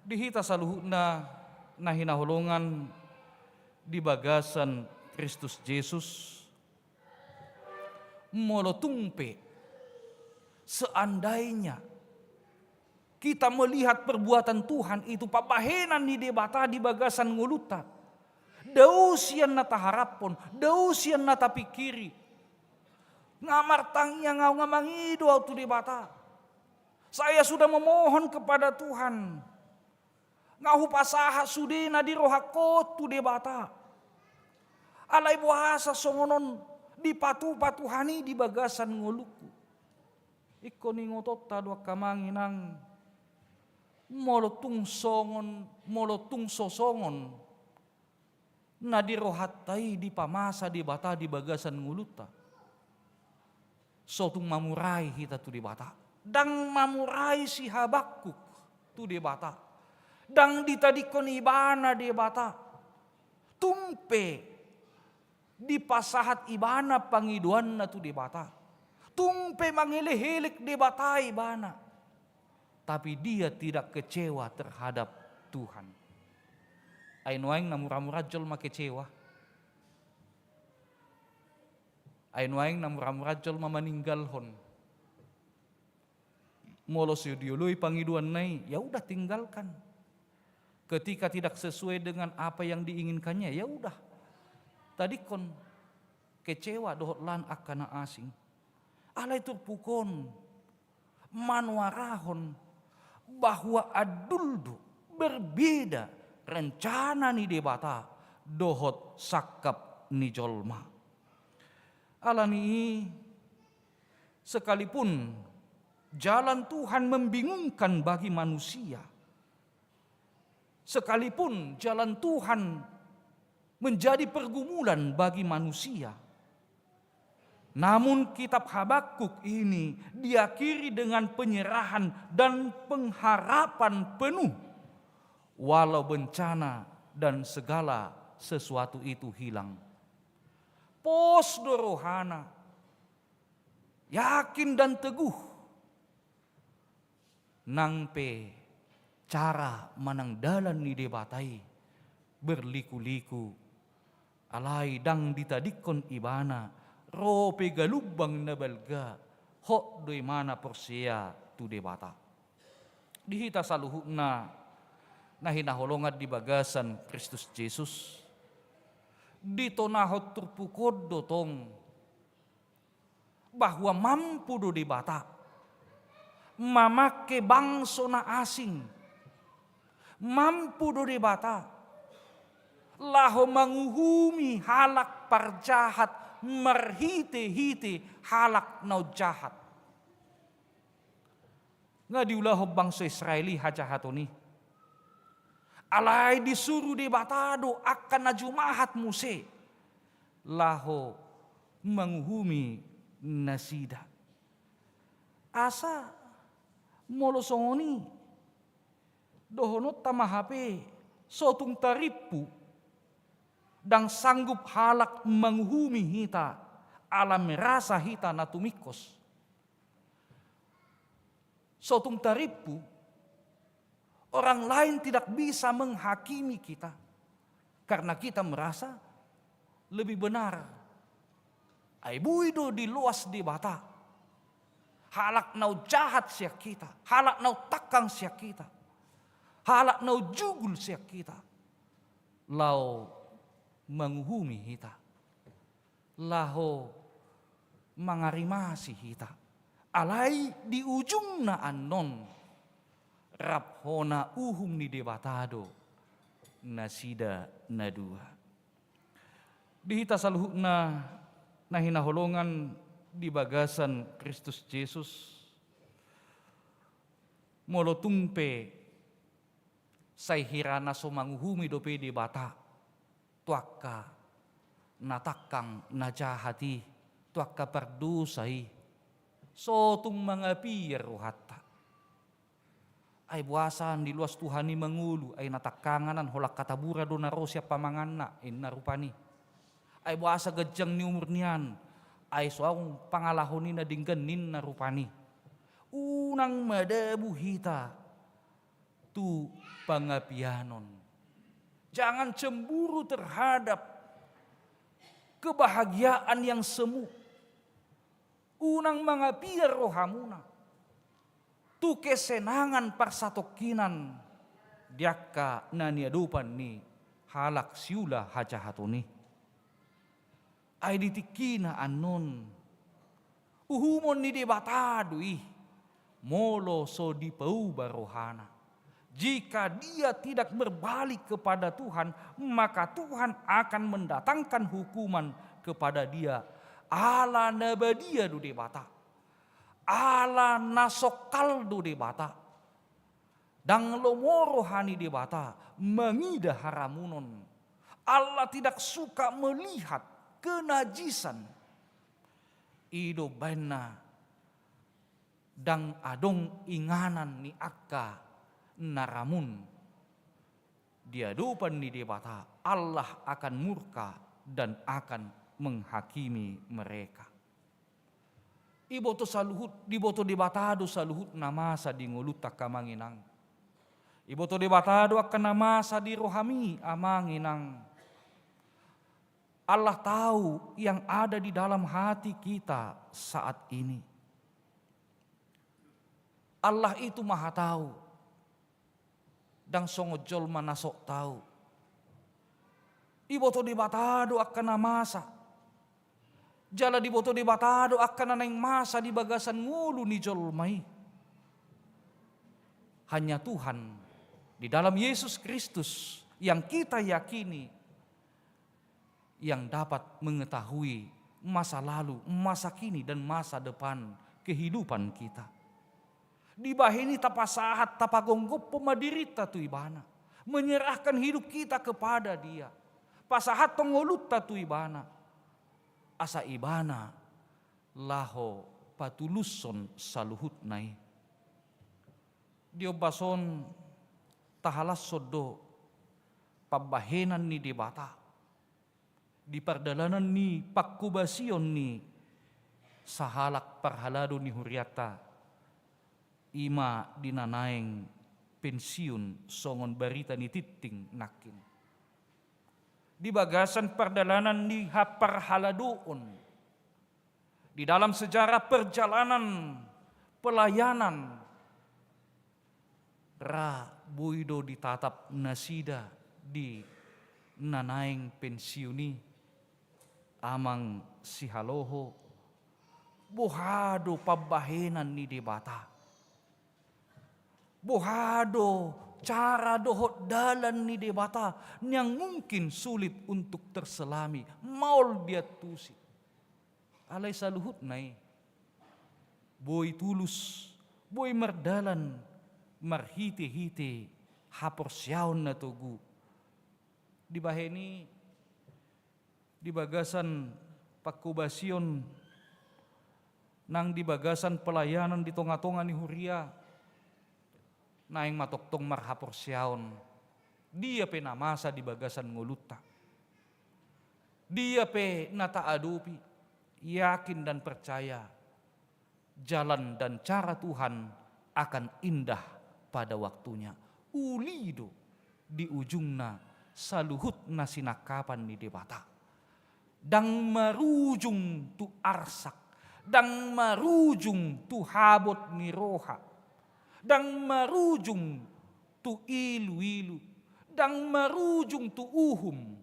Di hita saluhutna na hinaholongan di bagasan Kristus Jesus, molo tung pe seandainya kita melihat perbuatan Tuhan itu, pambahenan ni Debata di bagasan ngolunta, dao sian na taharaphon, dao sian na tapingkiri, nga martangiang ahu, nga mangido ahu tu Debata. Saya sudah memohon kepada Tuhan. Nga hupasahat sude na di rohangku tu Debata. Alai boasa songon on dipatupa Tuhan i di bagasan ngolungku? Ingkon ingotonta do angka amang inang, molo tung songon, molo tung so songon na di rohanta i dipamasa Debata di bagasan ngolunta, so tung mamurai hita tu Debata. Ndang mamurai si Habakuk tu Debata. Ndang ditadingkon ibana Debata. Tung pe dipasahat ibana pangidoanna tu Debata. Tung pe mangelek-elek Debata ibana. Tapi dia tidak kecewa terhadap Tuhan. Ai nuaeng na mura-mura jolma kecewa. Ai nuaeng na mura-mura jolma maninggalhon. Molo so dioloi pangidoanna i, ya udah, tinggalkan. Ketika tidak sesuai dengan apa yang diinginkannya, ya udah. Tadingkon kecewa dohot lan angka na asing. Alai turpuk on manuarahon bahwa andul do, berbeda rencana ni Debata dohot sangkap ni jolma. Alani i, sekalipun jalan Tuhan membingungkan bagi manusia, sekalipun jalan Tuhan menjadi pergumulan bagi manusia, namun kitab Habakuk ini diakhiri dengan penyerahan dan pengharapan penuh, walau bencana dan segala sesuatu itu hilang. Pos do rohana, yakin dan teguh. Nang pe cara manang dalan ni Debata i berliku-liku, alai ndang ditadingkon ibana, ro pe galumbang na balga, hot do imana porsea tu Debata. Di hita saluhutna na hinaholongan di bagasan Kristus Jesus, ditonahon turpuk on do tong bahwa mampu do Debata mamangke bangso na asing. Mampu do Debata laho manguhumi halak parjahat marhite-hite halak na umjahat. Nga diulahon bangso Israel i hajahaton i. Alai disuru Debata do angka na jumahat muse laho manguhumi nasida. Asa molo songon i dohononta ma hape, sotung tarimpu, ndang sanggup halak manguhumi hita ala merasa hita na tumingkos. Sotung tarimpu, orang lain tidak bisa menghakimi kita karena kita merasa lebih benar. Ai boi do diloas Debata halak na umjahat sian hita, halak na umtangkang sian hita, halak na umjugul sian hita, laho manguhumi hita, laho mangarimasi hita. Alai di ujungna annon rap hona uhum ni Debata do nasida na dua. Di hita saluhutna na hinaholongan di bagasan Kristus Jesus, molo tung pe sai hira na so manguhumi dope Debata tu angka na tangkang na jahat i, tu angka pardosa i, sotung mangapian rohanta. Ai boasa diloas Tuhan i mangolu, ai na tangkangan an holan hatabura do na ro sian pamanganna, inna rupani. Ai boasa ganjang ni umur nian, ai so adong pangalaho ni na denggan, ninna rupani. Unang madabu hita tu pangapianon. Jangan cemburu terhadap kebahagiaan yang semu. Unang mangapian rohamuna tu kesenangan parsatongkinan di angka na niadopan ni halak siula hajahaton i. Ai di tingkina annon uhumon ni Debata do i, molo so dipauba rohana. Jika dia tidak berbalik kepada Tuhan, maka Tuhan akan mendatangkan hukuman kepada dia. Ala na badia do Debata, ala na songkal do Debata. Ndang lomo roha ni Debata mangida haramunon. Allah tidak suka melihat kenajisan. I do umbahen na ndang adong inganan ni angka na ramun. Di adopan ni Debata, Allah akan murka dan akan menghakimi mereka. Iboto saluhut, diboto Debata do saluhut na masa di ngolunta, angka amang inang. Iboto Debata do angka na masa di rohami, amang inang. Allah tahu yang ada di dalam hati kita saat ini. Allah itu Maha Tahu. Ndang songon jolma na sok tahu. Iboto Debata do angka na masa. Jala diboto Debata do angka na naeng masa di bagasan ngolu ni jolma i. Hanya Tuhan di dalam Yesus Kristus yang kita yakini, yang dapat mengetahui masa lalu, masa kini, dan masa depan kehidupan kita. Dibahen i tapasahat, tapagomgophon ma dirinta tu Ibana, menyerahkan hidup kita kepada Dia, pasahathon ngolunta tu Ibana, asa Ibana laho patulushon saluhutna i. Di ombas on tahalashon do pambahenan ni Debata di pardalanan ni pangkobasion ni sahalak parhalado ni hurianta, i ma di na naeng pensiun songon barita ni tingting nangkin. Di bagasan pardalanan ni haparhaladoon, di dalam sejarah perjalanan pelayanan, ra boi do ditatap nasida di na naeng pensiun i, amang sihaloho, boha do pambahenan ni Debata. Boha do cara dohot dalan ni Debata yang mungkin sulit untuk terselami, maol diantusi. Alai saluhutna i boi tulus, boi mardalan marhitehite haporseaon na togu. Dibahen i di bagasan pangkobasion nang di bagasan pelayanan di tongatonga ni huria, naeng ma tongtong marhaporseaon, dia pe na masa di bagasan ngolunta, dia pe na taadopi, yakin dan percaya, jalan dan cara Tuhan akan indah pada waktunya. Uli do di ujungna saluhut na sinangkapan ni Debata. Ndang marujung tu arsak, ndang marujung tu habot ni roha, ndang marujung tu iluilu, ndang marujung tu uhum.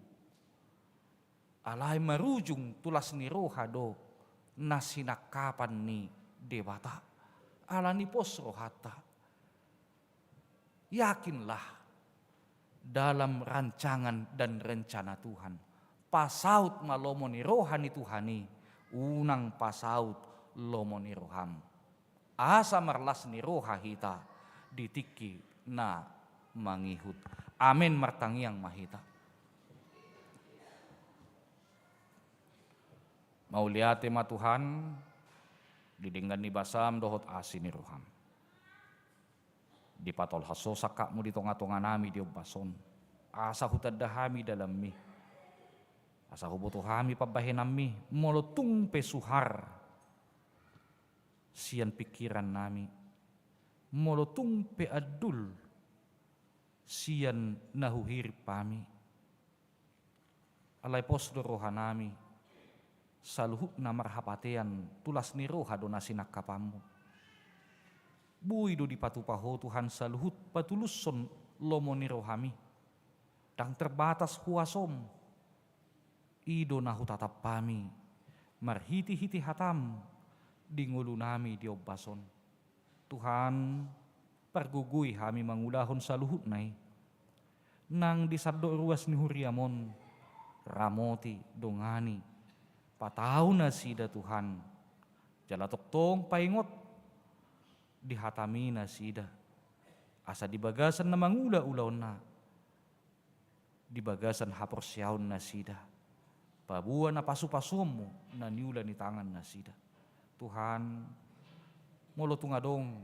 Alai marujung tu las ni roha do na sinangkapan ni Debata. Ala ni pos rohanta. Yakinlah dalam rancangan dan rencana Tuhan. Pasaut ma lomo ni roha ni Tuhan i, unang pasaut lomo ni roham. Asa marlas ni roha hita di tingki na mangihut. Amen. Martangiang ma hita. Mauliate ma Tuhan, di denggan ni basam dohot asi ni roham. Dipatolhas ho sangkapmu di tongatonganami di ombas on, asa hutanda hami dalanmi, asa huboto hami pambahenanmi, molo tung pe suhar sian pingkirannami, molo tung pe andul sian na huhirim hami. Alai pos do rohanami, saluhutna marhapatean tu las ni roha do na sinangkapanmu. Boi do dipatupa ho Tuhan saluhut patulushon lomo ni rohami. Ndang terbatas huasom. I do na hutatap hami marhitehite hatam di ngolunami di ombas on. Tuhan, pargogoi hami mangulahon saluhutna i. Nang di sandok ruas ni huriam on, ramoti, dongani, patau nasida Tuhan. Jala tongtong paingot di hatami nasida, asa di bagasan na mangula ulaonna, di bagasan haporseaon nasida, paboa na pasupasuonmu na niula ni tangan nasida. Tuhan, molo tung adong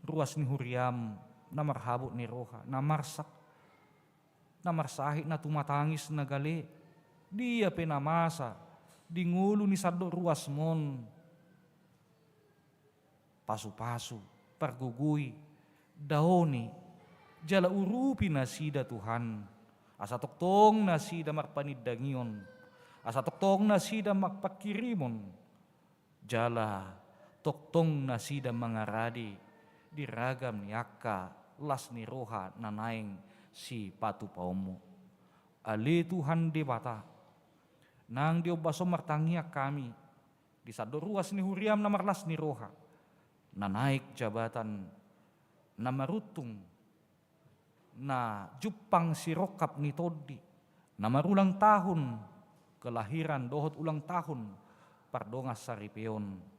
ruas ni huriam na marhabot ni roha, na marsak, na marsahit, na tumatangis, na gale, dia pe na masa di ngolu ni sandok ruasmon, pasupasu, pargogoi, daoni, jala urupi nasida Tuhan, asa tongtong nasida marpanindangion, asa tongtong nasida marpangkirimon, jala tongtong nasida mangarade di ragam ni angka las ni roha na naeng sipatupaonmu. Ale Tuhan Debata, nang di ombas on martangiang hami, di sandok ruas ni huriam na marlas ni roha, na naek jabatan, na maruntung, na jumpang sirongkap ni tondi, na marulang tahun, kelahiran dohot ulang tahun pardongansaripeon.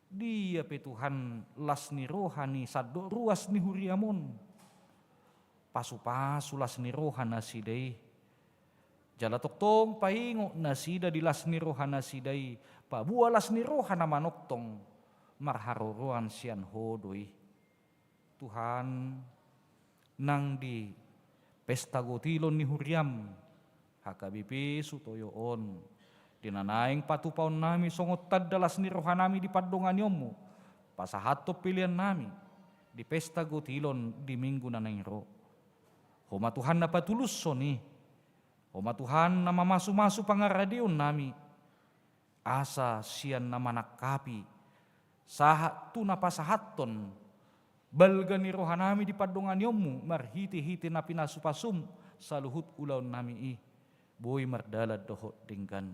Dia pe Tuhan las ni roha ni sandok ruas ni huriam on. Pasupasu las ni roha nasida i. Jala tongtong paingot nasida di las ni roha nasida i, paboa las ni roha na manongtong marharoroan sian Ho do i. Tuhan, nang di pesta gotilon ni huriam, H K B P Sutoyo on, di na naeng patupaonnami songon tanda las ni rohanami di pandonganionmu, pasahathon peleannami di pesta gotilon di minggu na naeng ro. Ho ma Tuhan na patulushon i, Ho ma Tuhan na mamasumasu pangaradeonnami, asa sian na manangkapi sahat tu na pasahathon balga ni rohanami di pandonganionmu marhitehite na pinasupasum saluhut ulaonnami i, boi mardalan dohot denggan.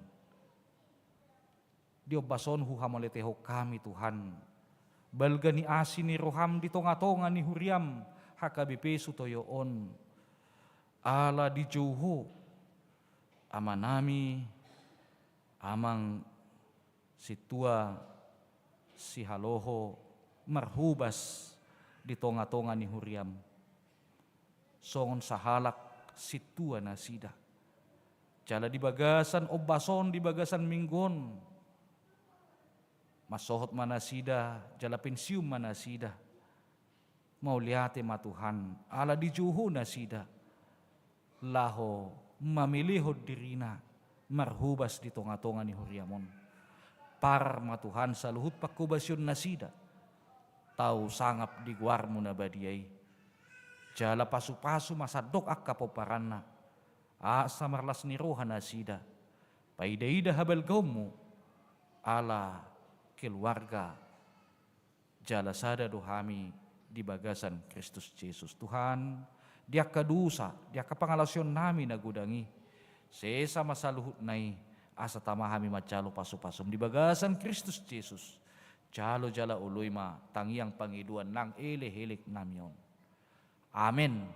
Di ombas on huhamauliatehon hami Tuhan, balga ni asi ni roham di tongatonga ni huriam H K B P Sutoyo on. Ala dijou Ho amanami, amang sintua Sihaloho marhobas di tongatonga ni huriam songon sahalak sintua nasida. Jala di bagasan ombas on, di bagasan minggu on, mansohot ma nasida jala pensiun ma nasida. Mauliate ma Tuhan, ala dijou Ho nasida laho mamelehon dirina marhobas di tongatonga ni huriam on. Par ma Tuhan saluhut panghobasion nasida, tau sangap di goarmu na badia i. Jala pasupasu ma sandok angka pomparanna, asa marlas ni roha nasida paidaida habalgaonmu ala keluarga jala sada do hami di bagasan Kristus Jesus. Tuhan, di angka dosa, di angka pangalaosionnami na godang i, sesa ma saluhutna i, asa tama hami manjalo pasupasum di bagasan Kristus Jesus. Jalo jala oloi ma tangiang pangidoan nang elekeleknami on. Amen.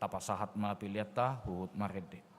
Tapasahat ma peleanta huhut marende.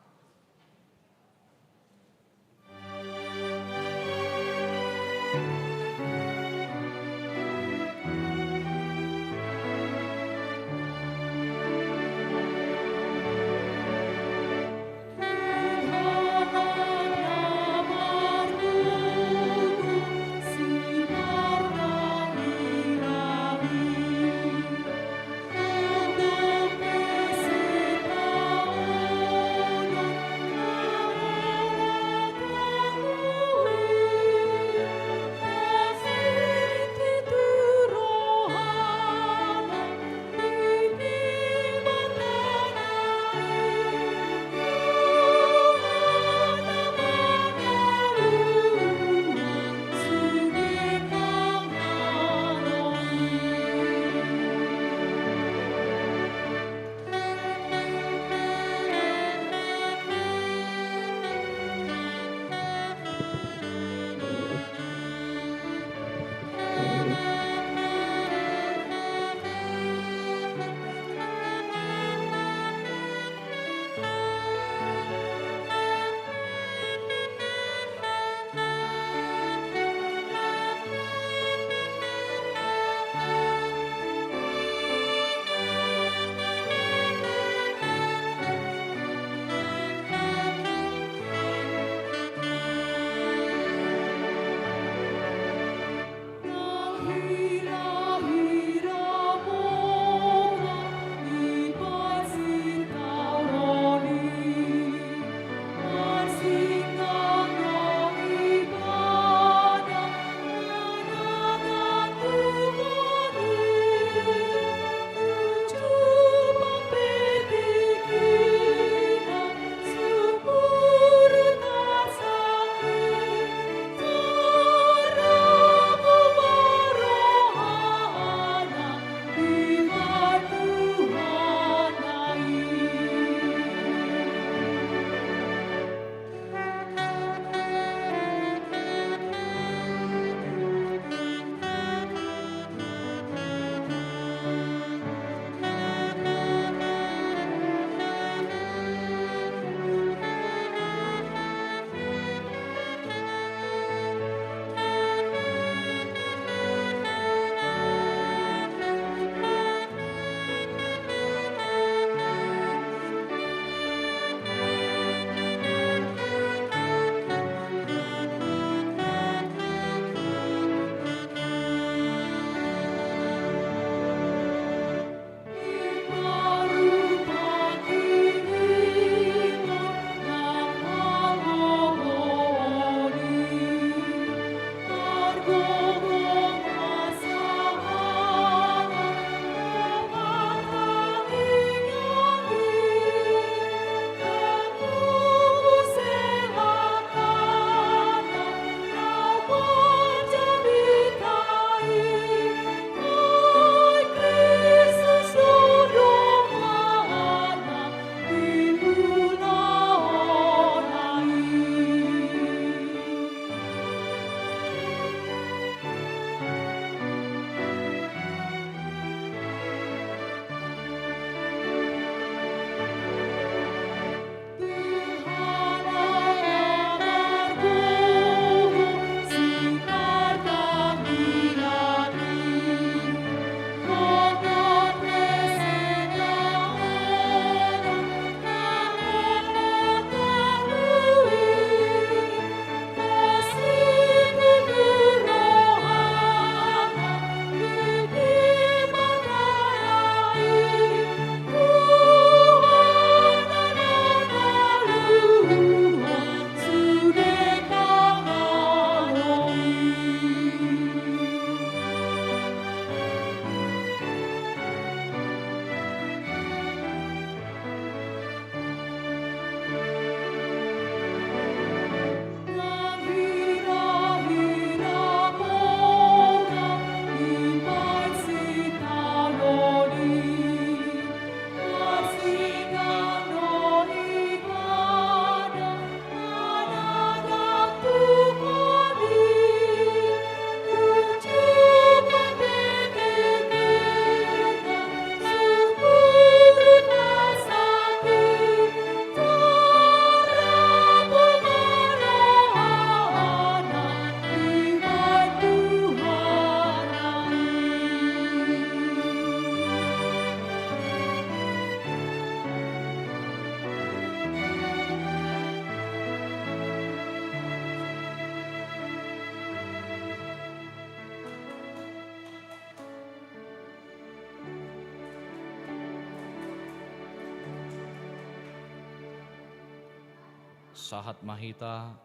Sahat ma hita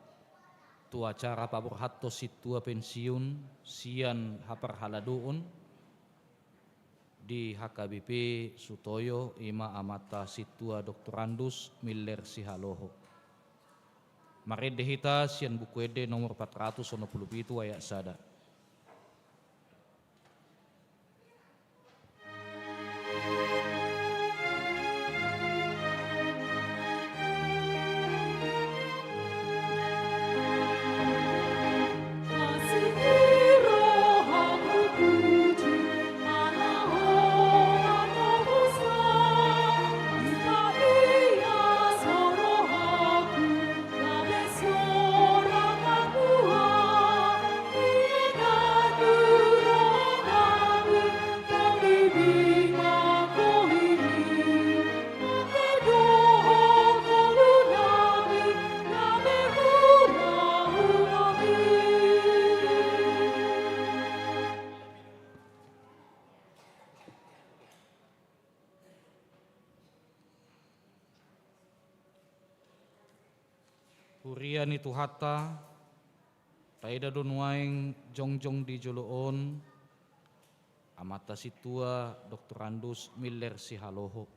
tu acara paborhathon sintua pensiun sian haparhaladoon di H K B P Sutoyo, i ma amanta sintua Doktorandus Miller Sihaloho. Marende hita sian Buku Ende nomor empat ratus onom puluh pitu ayat sada. Huria ni Tuhanta, taida do nuaeng jongjong di jolo on amanta sintua Doktorandus Miller Sihaloho.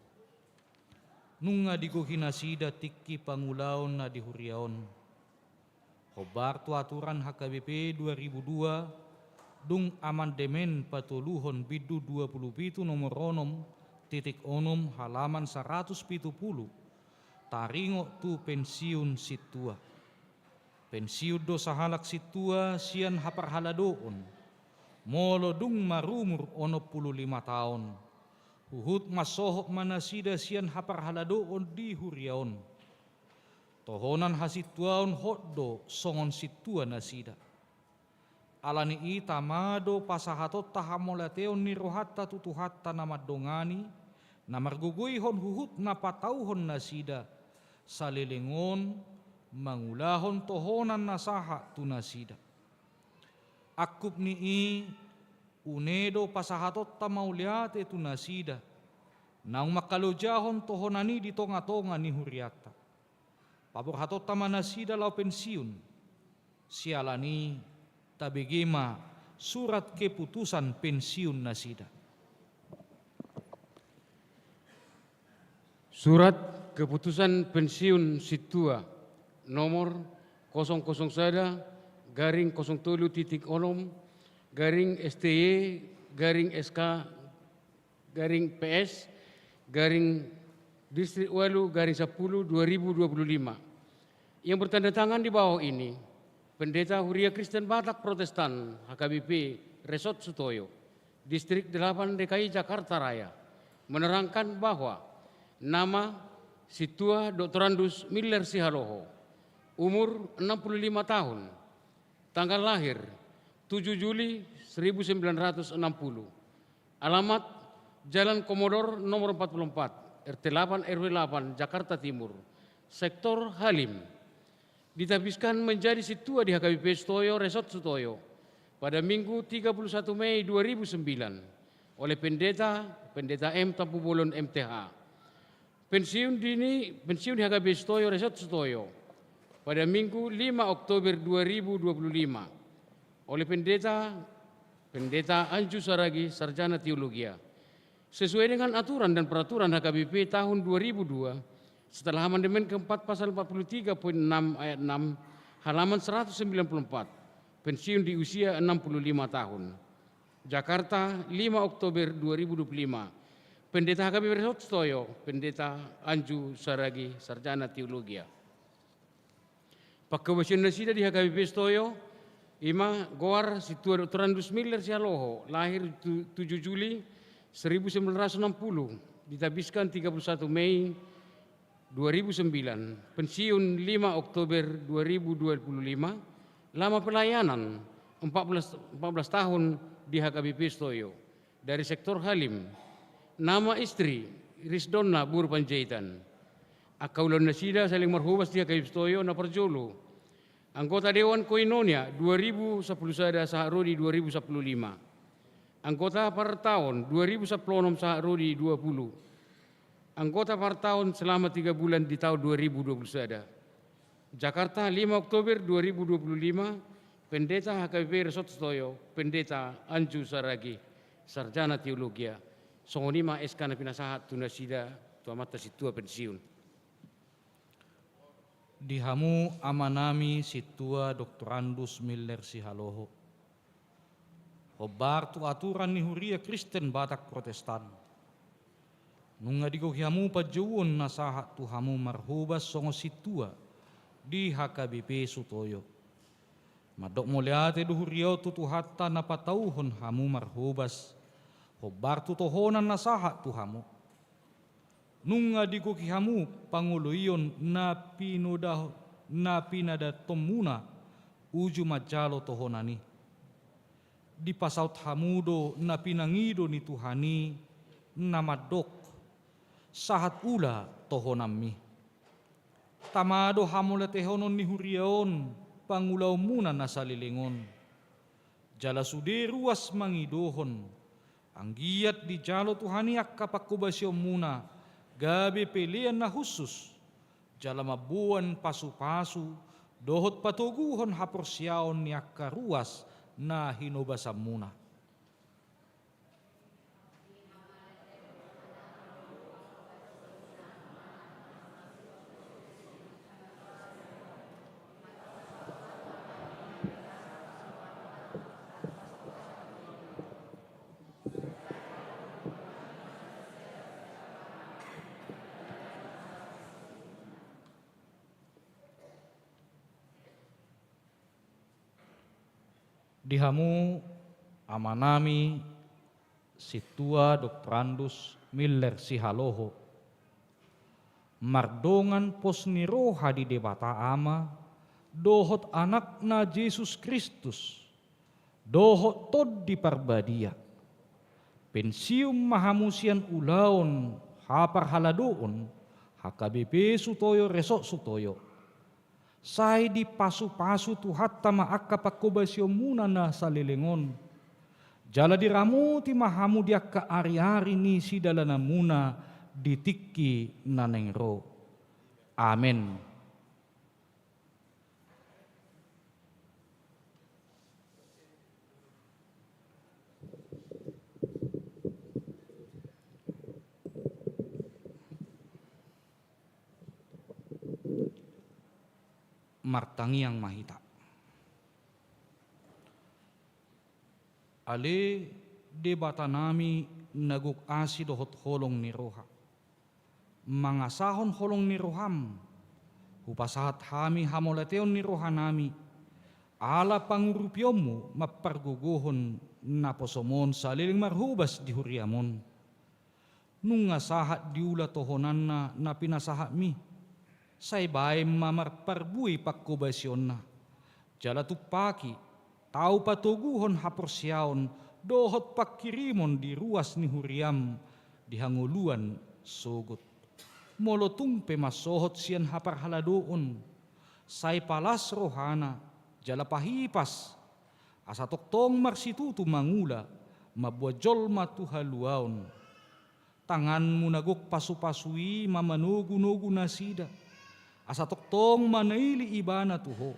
Nunga digohi nasida tingki pangulaon na di huria on. Hombar tu aturan H K B P dua ribu dua, dung amandemen patoluhon bindu dua puluh pitu nomor onom titik onom halaman saratus pitu pulu, taringot tu pensiun sintua. Pensiun do sahalak sintua sian haparhaladoon, molo dung marumur onom pulu lima taon, huhut mansohot ma nasida sian haparhaladoon di huria on. Tohonan hasintuaon hot do songon sintua nasida. Ala ni i tama do pasahatonta hamauliateon ni rohanta tu Tuhanta na mandongani, na margogoihon huhut na patauhon nasida, saleleng on mangulahon tohonan na sahat tu nasida. Angkup ni i, une do pasahatonta mauliate tu nasida, naung mangkalojahon tohonan i di tongatonga ni hurianta. Paborhatonta ma nasida laho pensiun, siala ni i tabege ma surat keputusan pensiun nasida. Surat keputusan pensiun sintua nomor kosong kosong sada garing kosong tolu titik onom garing S T Y garing S K garing P S garing Distrik ualu garing sapulu dua ribu dua puluh lima, yang bertanda tangan di bawah ini, Pendeta Huria Kristen Batak Protestan H K B P Resort Sutoyo, Distrik delapan D K I Jakarta Raya, menerangkan bahwa nama Sintua Doktorandus Miller Sihaloho, umur enam puluh lima tahun, tanggal lahir tujuh Juli seribu sembilan ratus enam puluh, alamat Jalan Komodor nomor empat puluh empat, R T delapan R W delapan, Jakarta Timur, Sektor Halim. Ditabiskan menjadi sintua di H K B P Sutoyo, Resort Sutoyo, pada Minggu tiga puluh satu Mei dua ribu sembilan oleh Pendeta, Pendeta M Tampubolon M T H. Pensiun dini, pensiun di H K B P Sutoyo, Resort Sutoyo, pada Minggu lima Oktober dua ribu dua puluh lima oleh Pendeta, Pendeta Anju Saragi, Sarjana Teologia. Sesuai dengan aturan dan peraturan H K B P tahun dua ribu dua, setelah amandemen keempat pasal empat puluh tiga poin enam ayat enam, halaman seratus sembilan puluh empat, pensiun di usia enam puluh lima tahun. Jakarta, lima Oktober dua ribu dua puluh lima. Pendeta H K B P Resort Sutoyo, Pendeta Anju Saragi, Sarjana Teologia. Pangkobasion nasida di H K B P Sutoyo, i ma goar Sintua Doktorandus Miller Sihaloho, lahir tu-, tujuh Juli seribu sembilan ratus enam puluh, ditabiskan tiga puluh satu Mei dua ribu sembilan, pensiun lima Oktober dua ribu dua puluh lima, lama pelayanan empat belas, empat belas tahun di H K B P Sutoyo, dari Sektor Halim. Nama istri, Risdonna boru Panjaitan. Angka ulaon nasida saleleng marhobas di H K B P Sutoyo, na parjolo, anggota Dewan Koinonia dua ribu sapuluh sada sahat ro di dua ribu sapuluh lima. Anggota partaon dua ribu sapuluh onom sahat ro di dua puluh. Anggota partaon selama tiga bulan di taon dua ribu dua puluh sada. Jakarta, lima Oktober dua ribu dua puluh lima, Pendeta H K B P Resort Sutoyo, Pendeta Anju Saragi, Sarjana Teologia. Songon i ma S K na pinasahat tu nasida, tu amanta sintua pensiun. Di hamu amanami sintua Doktorandus Miller Sihaloho. Hombar tu aturan ni Huria Kristen Batak Protestan. Nunga digohi hamu panjouon na sahat tu hamu marhobas songon sintua di H K B P Sutoyo. Mandok mauliate do huria on tu Tuhanta na patauhon hamu marhobas, hombar tu tohonan na sahat tu hamu. Nunga digohi hamu pangoloion na pinoda-, na pinadatonmuna uju manjalo tohonan i. Dipasaut hamu do na pinangido ni Tuhan i na mandok, sahat ula tohonanmi. Tama do hamauliatehonon ni huria on pangulaonmuna na saleleng on. Jala sude ruas mangidohon, anggiat dijalo Tuhan i angka panghobasionmuna gabe pelean na hushus, jala mamboan pasupasu dohot patoguhon haporseaon ni angka ruas na hinobasanmuna. Di hamu amanami sintua Doktorandus Miller Sihaloho, mardongan pos ni roha di Debata Ama dohot Anakna Jesus Kristus dohot Tondi Parbadia. Pensiun ma hamu sian ulaon haparhaladoon H K B P Sutoyo Resort Sutoyo. Sai dipasupasu Tuhanta ma angka panghobasionmuna na saleleng on. Jala diramoti ma hamu di angka ariari ni sidalananmuna di tingki na naeng ro. Amen. Martangiang ma hita. Ale Debatanami na gok asi dohot holong ni roha, mangasahon holong ni roham, hupasahat hami hamauliateon ni rohanami, ala pangurupionmu mampargogohon naposom on saleleng marhobas di huriam on. Nunga sahat diula tohonanna na pinasahatmi, sai baen ma marparbue pangkobasionna. Jala tumpaki, tau patoguhon haporseaon dohot pangkirimon di ruas ni huriam di hangoluan sogot. Molo tung pe mansohot sian haparhaladoon, sai palas rohana, jala pahipas, asa tongtong marsitutu mangula, mamboan jolma tu haluaon. Tanganmu na gok pasupasu i ma manogunogu nasida, asa tongtong manaili ibana tu ho.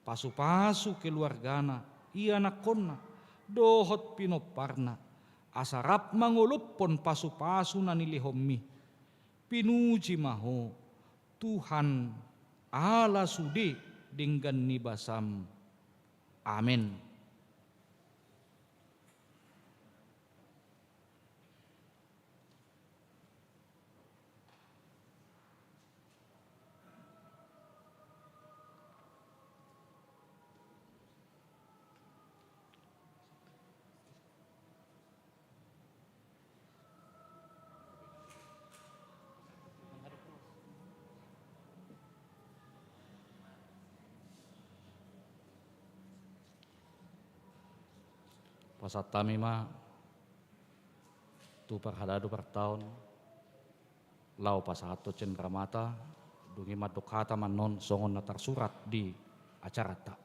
Pasupasu keluargana, ianakhonna, dohot pinomparna, asa rap mangolophon pasupasu na nilehonmi. Pinuji ma ho, Tuhan, ala sude denggan ni basam. Amen. Pasahat hami ma tu parhalado partaon, laho pasahathon cenderamata, dung i mandok hata ma annon songon na tarsurat di acaranta.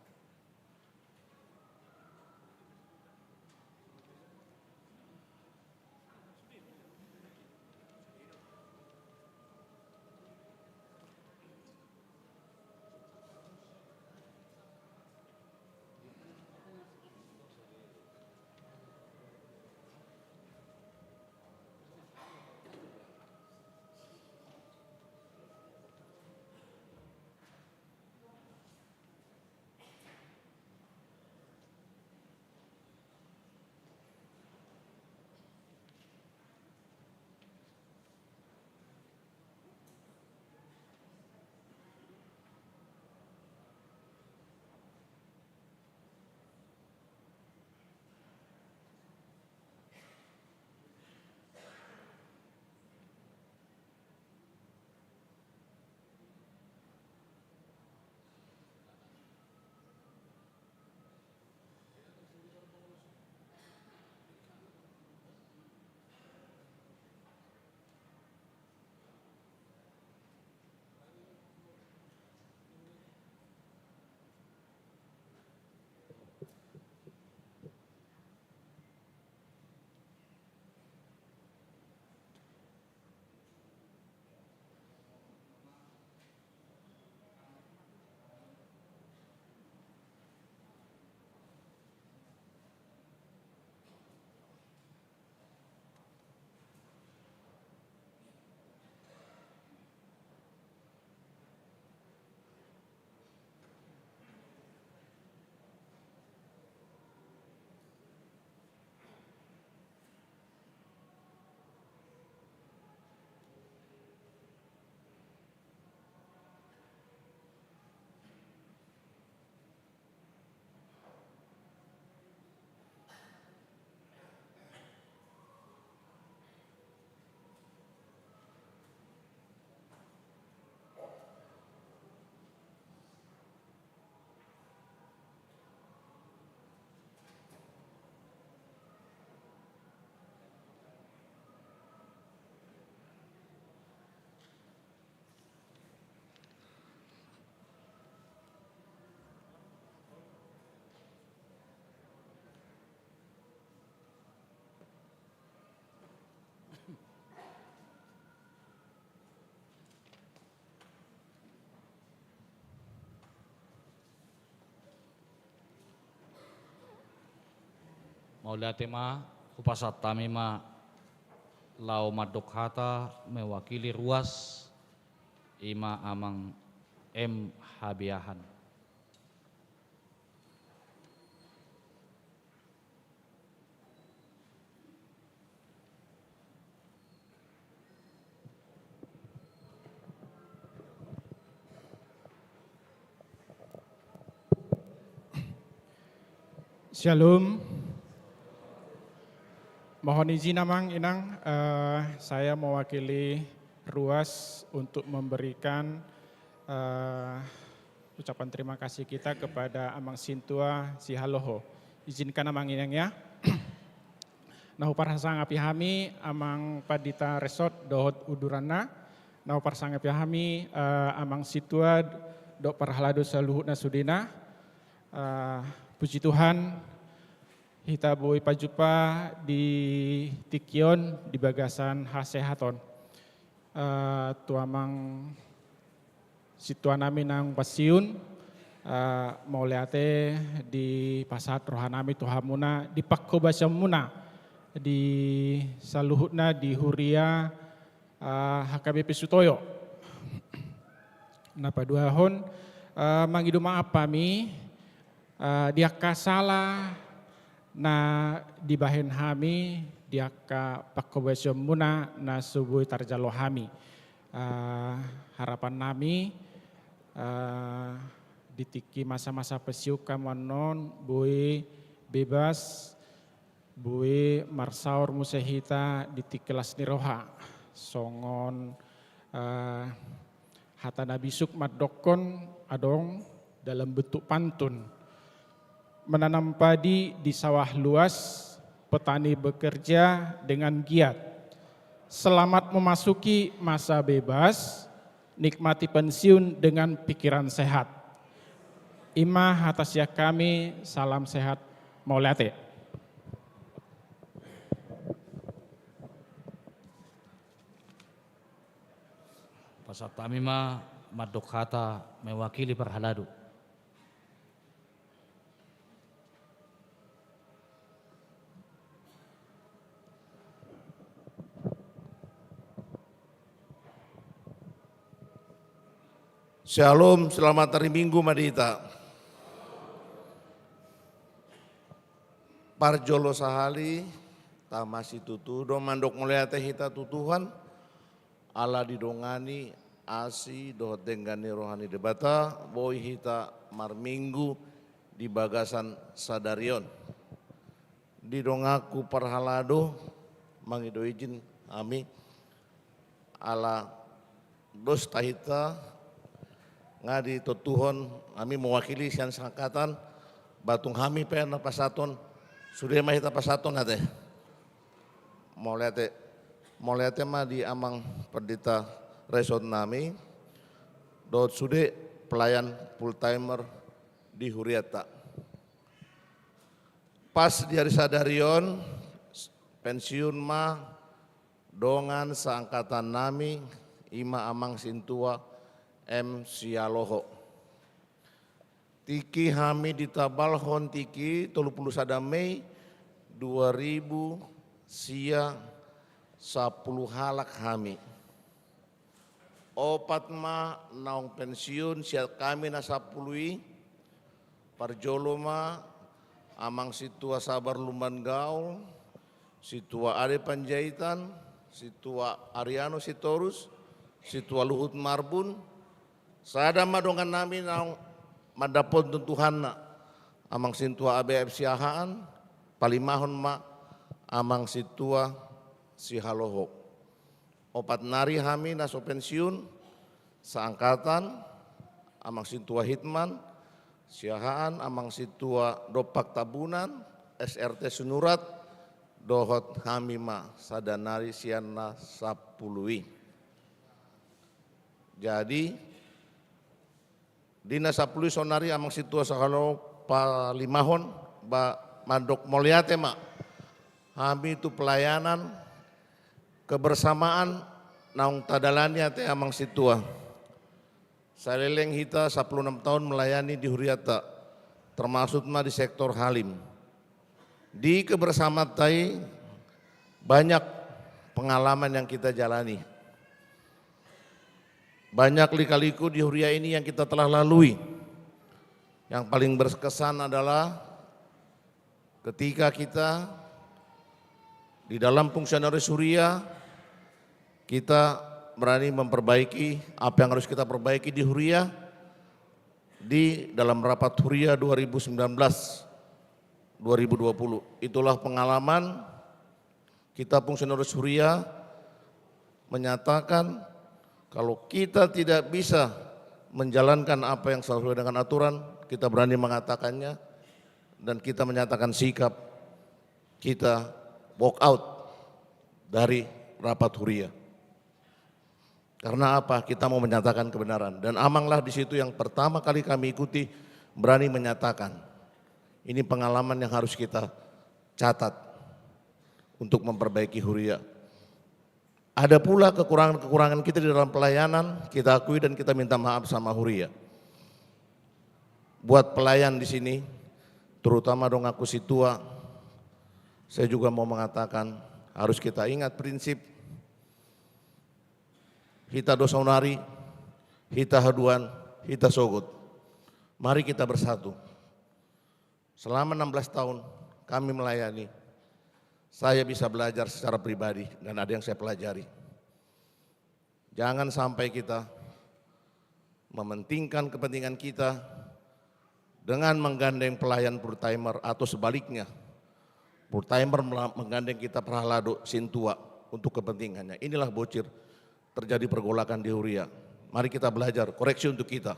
Mauliate ma, hupasahat hami ma laho mandok hata mewakili ruas, ima Amang M. Habeahan. Shalom. Mohon izin, Amang, Inang, eh, saya mewakili ruas untuk memberikan, eh, ucapan terima kasih kita kepada Amang Sintua Sihaloho. Izinkan, Amang, Inang, ya. Na huparsangapi hami Amang Pandita Resort dohot uduranna. Na huparsangapi hami, eh, Amang Sintua dohot parhalado saluhutna sudena. Eh, puji Tuhan, hita boi pajumpa di tingki on di bagasan hasehaton. Eh, tu Amang Sintua nami naung pensiun, eh, mauliate dipasahat roha nami tu hamuna di panghobasionmuna di saluhutna di huria, eh, H K B P Sutoyo. Na paduahon, eh, mangido maaf hami, eh, di angka sala na dibahen hami, di angka panghobasionmuna na so boi tarjalo hami. Eh, harapan nami, eh, di tingki masa-masa pensiun hamu annon boi bebas, boi marsaor muse hita di tingki las ni roha. Songon, eh, hata na bisuk mandokkon adong dalam bentuk pantun. Menanam padi di sawah luas, petani bekerja dengan giat. Selamat memasuki masa bebas, nikmati pensiun dengan pikiran sehat. Ima hata sian hami, salam sehat, mauliate. Pasahat hami ma mandok hata mewakili parhalado. Shalom, selamat hari Minggu ma di hita. Parjolo sahali, tama situtu do mandok mauliate hita tu Tuhan, ala didongani asi dohot denggan ni roha ni Debata, boi hita marminggu di bagasan sadari on. Di donganku parhalado, mangido izin hami, ala dos tahinta, nga ditontuhon hami mewakili sian sangkatan, ba tung hami pe na pasahathon, sude ma hita pasahathon ate. Mauliate, mauliate ma di Amang Pandita Resort nami, dohot sude pelayan full timer di hurianta. Pas di ari sadari on, pensiun ma dongan saangkatan nami, ima Amang Sintua M. Sialoho. Tingki hami ditabalhon tingki tolu pulu sada Mei dua ribu sia sampulu halak hami. Opat ma naung pensiun sian hami na sampulu i, parjolo ma Amang Sintua Sabar Lumban Gaol, Sintua Ade Panjaitan, Sintua Ariano Sitorus, Sintua Luhut Marbun, sada ma dongan nami naung mandapot tuntuhanna, Amang Sintua A B F Siahaan, palimahon ma Amang Sintua Sihaloho. Opat nari hami na so pensiun, saangkatan, Amang Sintua Hitman Siahaan, Amang Sintua Dompak Tambunan, S R T Sinurat, dohot hami ma sada nari sian na sampulu i. Jadi, di na sampulu i saonari Amang Sintua Sihaloho palimahon, ba mandok mauliate ma hami tu pelayanan kebersamaan naung tadalani ate Amang Sintua. Saleleng hita sampulu enam tahun melayani di hurianta, termasuk ma di sektor Halim. Di kebersamaan tadi banyak pengalaman yang kita jalani. Banyak lika-liku di huria ini yang kita telah lalui. Yang paling berkesan adalah ketika kita di dalam fungsionaris huria, kita berani memperbaiki apa yang harus kita perbaiki di huria di dalam rapat huria dua ribu sembilan belas, dua ribu dua puluh. Itulah pengalaman kita fungsionaris huria menyatakan kalau kita tidak bisa menjalankan apa yang sesuai dengan aturan, kita berani mengatakannya dan kita menyatakan sikap kita walk out dari rapat huria. Karena apa? Kita mau menyatakan kebenaran. Dan Amang lah di situ yang pertama kali kami ikuti, berani menyatakan. Ini pengalaman yang harus kita catat untuk memperbaiki huria. Ada pula kekurangan-kekurangan kita di dalam pelayanan, kita akui dan kita minta maaf sama huria. Buat pelayan di sini, terutama donganku sintua, saya juga mau mengatakan, harus kita ingat prinsip hita do saonari, hita haduan, hita sogot. Mari kita bersatu. Selama enam belas tahun kami melayani, saya bisa belajar secara pribadi dan ada yang saya pelajari. Jangan sampai kita mementingkan kepentingan kita dengan menggandeng pelayan full timer atau sebaliknya, full timer mela-, menggandeng kita prahalado sintua untuk kepentingannya. Inilah bocor terjadi pergolakan di huria. Mari kita belajar, koreksi untuk kita.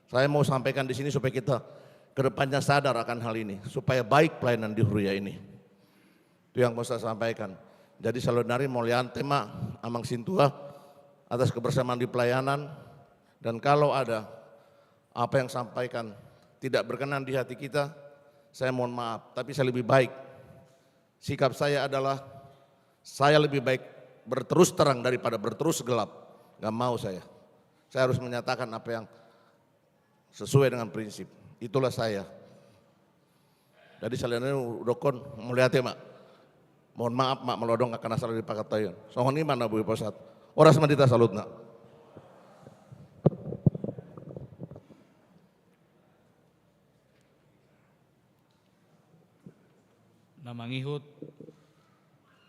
Saya mau sampaikan di sini supaya kita ke depannya sadar akan hal ini, supaya baik pelayanan di huria ini. Itu yang mau saya sampaikan. Jadi saonari mauliate ma Amang sintua atas kebersamaan di pelayanan, dan kalau ada apa yang sampaikan tidak berkenan di hati kita, saya mohon maaf. Tapi saya lebih baik, sikap saya adalah saya lebih baik berterus terang daripada berterus gelap. Gak mau saya. Saya harus menyatakan apa yang sesuai dengan prinsip. Itulah saya. Jadi saonari hudokkon mauliate ma. Mohon maaf ma molo adong angka na sala di pangkataion. Songon i ma na boi pasahat. Horas ma di hita saluhutna. Na mangihut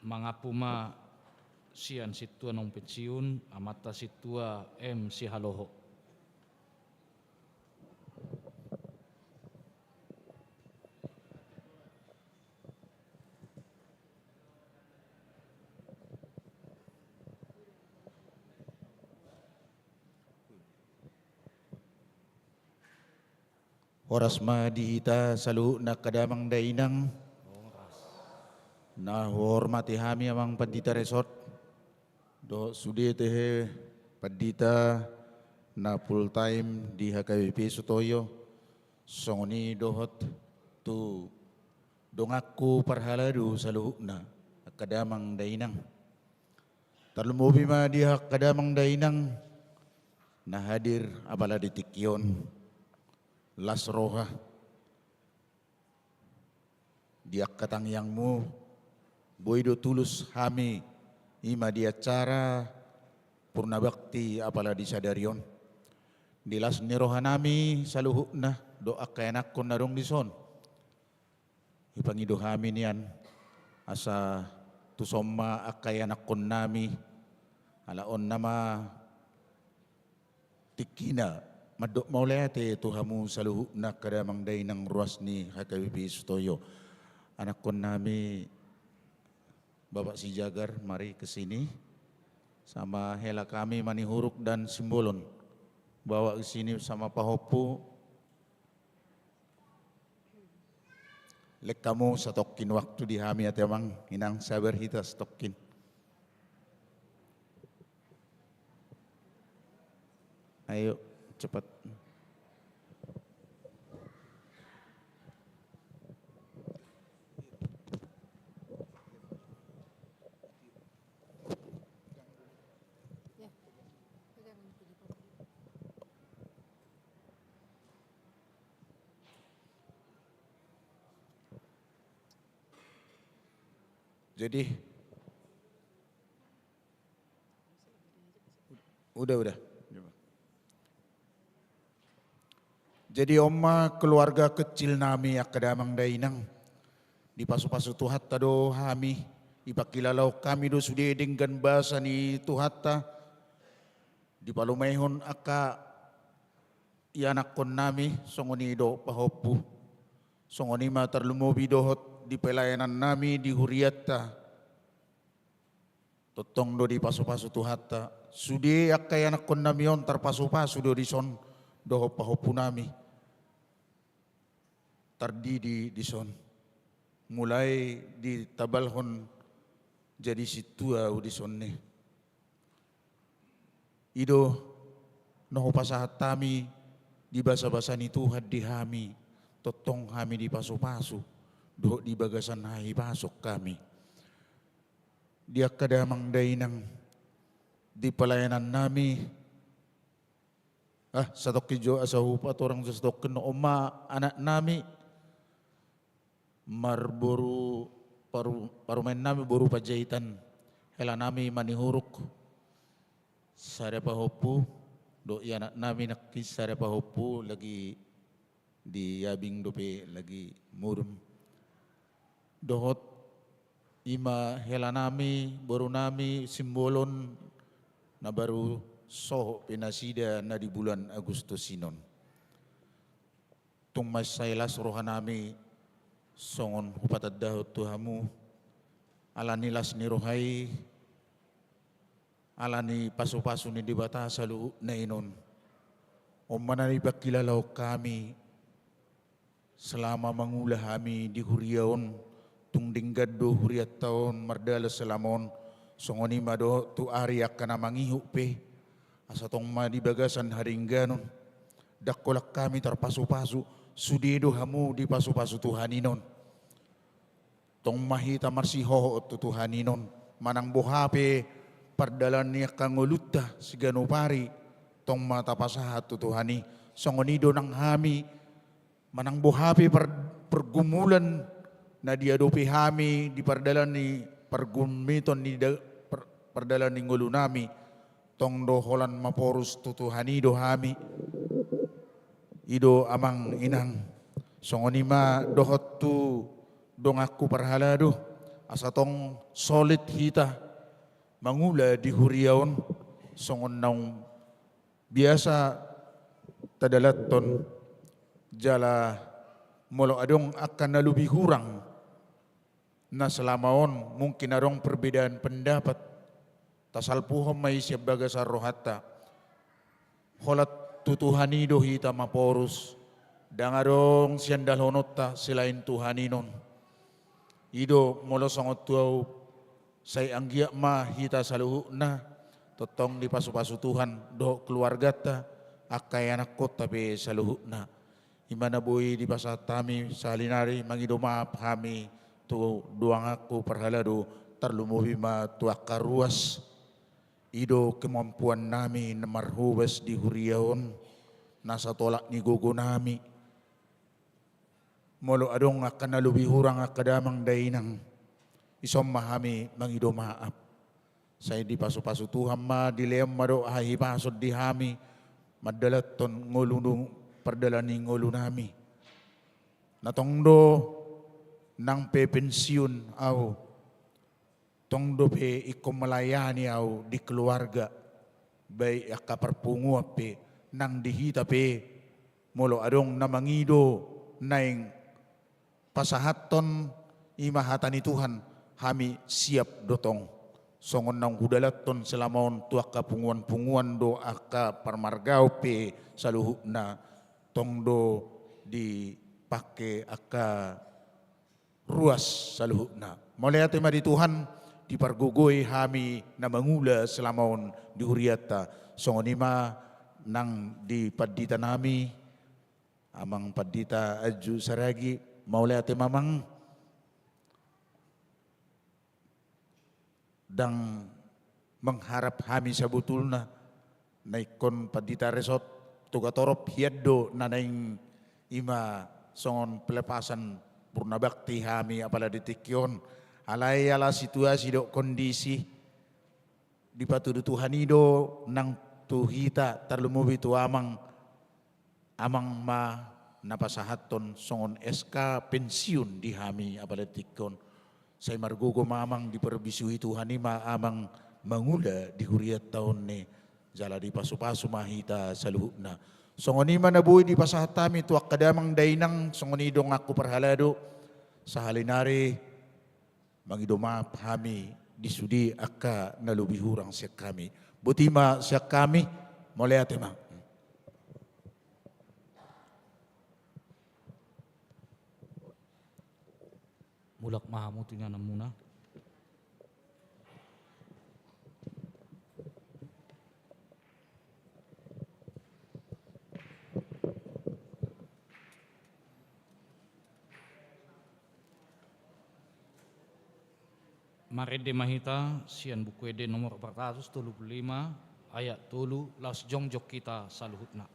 mangampu ma sian sintua naung pensiun, Amanta Sintua M Sihaloho. Horas ma di hita saluhutna angka damang dainang. Na huhormati hami Amang Pandita Resort dohot sude tehe pandita na full time di H K B P Sutoyo, songon i dohot tu donganku parhalado saluhutna angka damang dainang. Tarlumobi ma di angka damang dainang na hadir apala di tingki on. Las roha di angka tangiangmu, boi do tulus hami i ma di acara purna bakti apala di sadari on. Di las ni rohanami saluhutna dohot angka ianakhon na adong dison, hupangido hami nian asa tuson ma angka ianakhonnami, ala on nama tingkina mandok mauliate tu hamu saluhutna angka damang dainang ruas ni H K B P Sutoyo. Anakhonnami Bapak Sijagar, mari ke sini. Sama hela kami Manihuruk dan Simbolon. Bawa ke sini sama pahompu. Lek hamu satongkin waktu di hami ate Amang, inang sabar hita satongkin. Ayo, cepat. Jadi, udah, udah. Jadi on ma keluarga kecil nami, angka damang dainang. Dipasupasu Tuhanta do hami, dipangkilalahon hami do sude denggan basa ni Tuhanta, dipalumehon angka ianakhon nami, songon i do pahompu. Songon i ma tarlumobi dohot di pelayanan nami di hurianta. Tongtong do dipasupasu Tuhanta. Sude angka ianakhon nami on tarpasupasu do dison, dohot pahompu nami. Tardidi dison. Mulai ditabalhon jadi sintua au dison ni. I do na hupasahat hami di basa-basa ni Tuhan di hami, tongtong hami dipasupasu, dohot di bagasan hahipason hami. Di angka damang dainang, di pelayanan nami, ah, satongkin jo asa hupatorang jo satongkin, on ma anak nami, marboru paru-, parumaen nami boru Panjaitan, hela nami Manihuruk, sada pahompu, dohot ianak nami nangkin sada pahompu, lagi di abing dope lagi murim. Dohot i ma hela nami, boru nami Simbolon, na baru sohot pe nasida na di bulan Agustus i on. Tung mansai las roha nami songon hupatandahon tu hamu, ala ni las ni roha i, ala ni pasupasu ni Debata saluhutna i on. On ma na dipangkilalahon hami, selama mangula hami di huria on, tung denggan do hurianta on mardalan selama on, songon i ma dohot tu ari angka na mangihut pe, asa tong ma di bagasan hadengganon, ndang holan hami tarpasupasu, sude do hamu dipasupasu Tuhan i on. Tong ma hita marsihohot tu Tuhan i on, manang boha pe pardalanan ni angka ngolunta siganup ari, tong ma tapasahat tu Tuhan i. Songon i do nang hami, manang boha pe par-, pergumulan na diadopi hami di pardalanan ni pargumiton ni da-, par-, pardalanan ni ngolu nami, tong do holan maporus tu Tuhan i do hami. I do amang inang. Songon i ma dohot tu donganku parhalado, asa tong solid hita mangula di huria on, songon naung biasa tadalanhon, jala molo adong angka na lobi hurang, na selama on mungkin adong perbedaan pendapat, tasalpuhon ma i sian bagasan rohanta. Holan tu Tuhan i do hita maporus, ndang adong siandalhononta selain Tuhan i on. I do molo songon tu au, sai anggiat ma hita saluhutna tongtong dipasupasu Tuhan dohot keluarganta, angka ianakkonta pe saluhutna. I ma na boi dipasahat hami sahali nari, mangido maaf hami tu donganku parhalado, tarlumobi ma tu angka ruas. I do kemampuan nami na marhobas di huria on, na satolap ni gogo nami. Molo adong angka na lobi hurang angka damang dainang, dison ma hami mangido maaf. Sai dipasupasu Tuhan ma, dilehon ma dohot hahipason di hami mandalanhon ngolu, pardalanan ni ngolu nami. Na tong do nang pe pensiun au, tong dope ingkon melayani au di keluarga, baik angka parpunguan pe, nang di hita pe, molo adong na mangido naeng pasahathon i ma hata ni Tuhan, hami siap do tong. Songon naung hudalanhon selama on tu angka punguan-punguan dohot angka parmargaon pe saluhutna, tong do dipangke angka ruas saluhutna. Mauliate ma di Tuhan, dipargogoi hami na mangula selama on di hurianta. Songon i ma nang di pandita nami, Amang Pandita Anju Saragi, mauliate ma amang. Ndang mengharap hami sabotulna na ingkon pandita resort, Togatorop hian do na naeng i ma songon pelepasan purna bakti hami apala di tingki on, Alai ala situasi dohot kondisi, dipatudu Tuhan i do nang tu hita, tarlumobi tu amang. Amang ma na pasahathon songon S K pensiun di hami apala tingki on. Sai margogo ma amang, diparbisuhi Tuhan i ma amang mangula di hurianta on i, jala dipasupasu ma hita saluhutna. Songon i ma na boi dipasahat hami tu angka damang dainang, songon i donganku parhalado, sahali nari mangido maaf hami di sude angka na lobi hurang sian hami. Boti ma sian hami, mauliate ma. Mulak ma hamu tu ingananmuna. Marende ma hita sian Buku Ende nomor empat ratus tolu puluh lima, ayat tolu, laos jongjong hita saluhutna.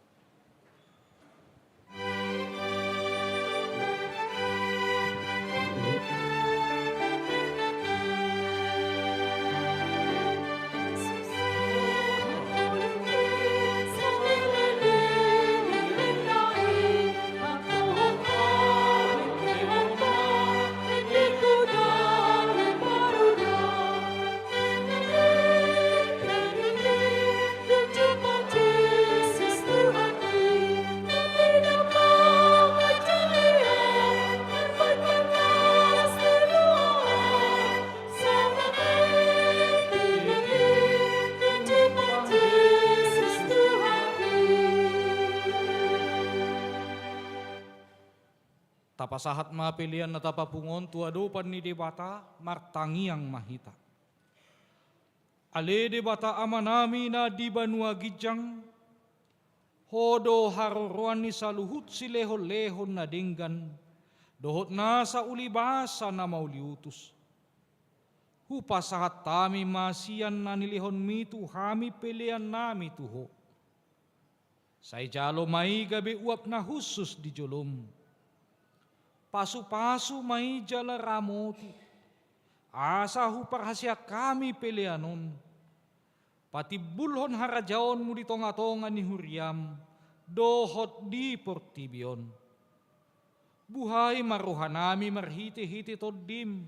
Tapasahat ma pelean na tapapungu on tu adopan ni Debata, martangiang ma hita. Ale Debata Amanami na di banua ginjang, Ho do haroroan ni saluhut silehonlehon na denggan, dohot nasa ulibasa na mauliutus. Hupasahat hami ma sian na nilehonmi tu hami peleannami tu Ho. Sai jalo ma i gabe uap na hushus di jolom. Pasupasu ma i jala ramoti, asa huparhaseang hami pelean on, patimbulhon harajaonmu di tongatonga ni huriam dohot di portibi on. Buhai ma rohanami marhitehite Tondim,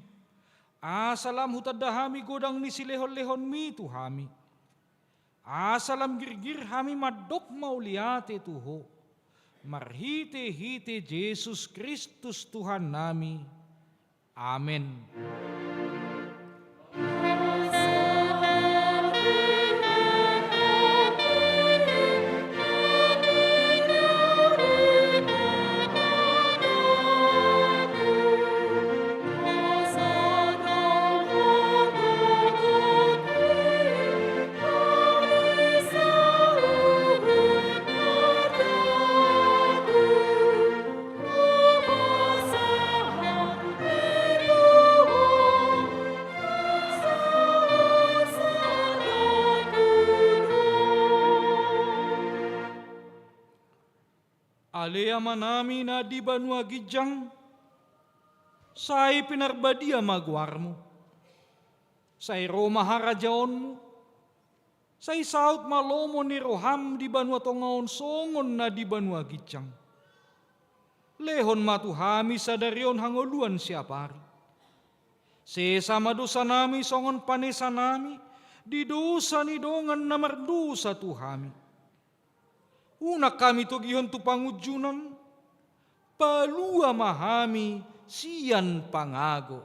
asa lam hutanda hami godang ni silehonlehonmi tu hami. Asa lam girgir hami mandok mauliate tu Ho, marhitehite Jesus Kristus Tuhannami. Amen. Ale Amanami na di banua ginjang, sai pinarbadia ma goarmu. Sai ro ma harajaonmu. Sai saut ma lomo ni roham di banua tonga on songon na di banua ginjang. Lehon ma tu hami sadari on hangoluan siapari. Sesa ma dosanami songon panesanami di dosa ni dongan na mardosa tu hami. Unang hami togihon tu pangunjunan, palua ma hami sian pangago.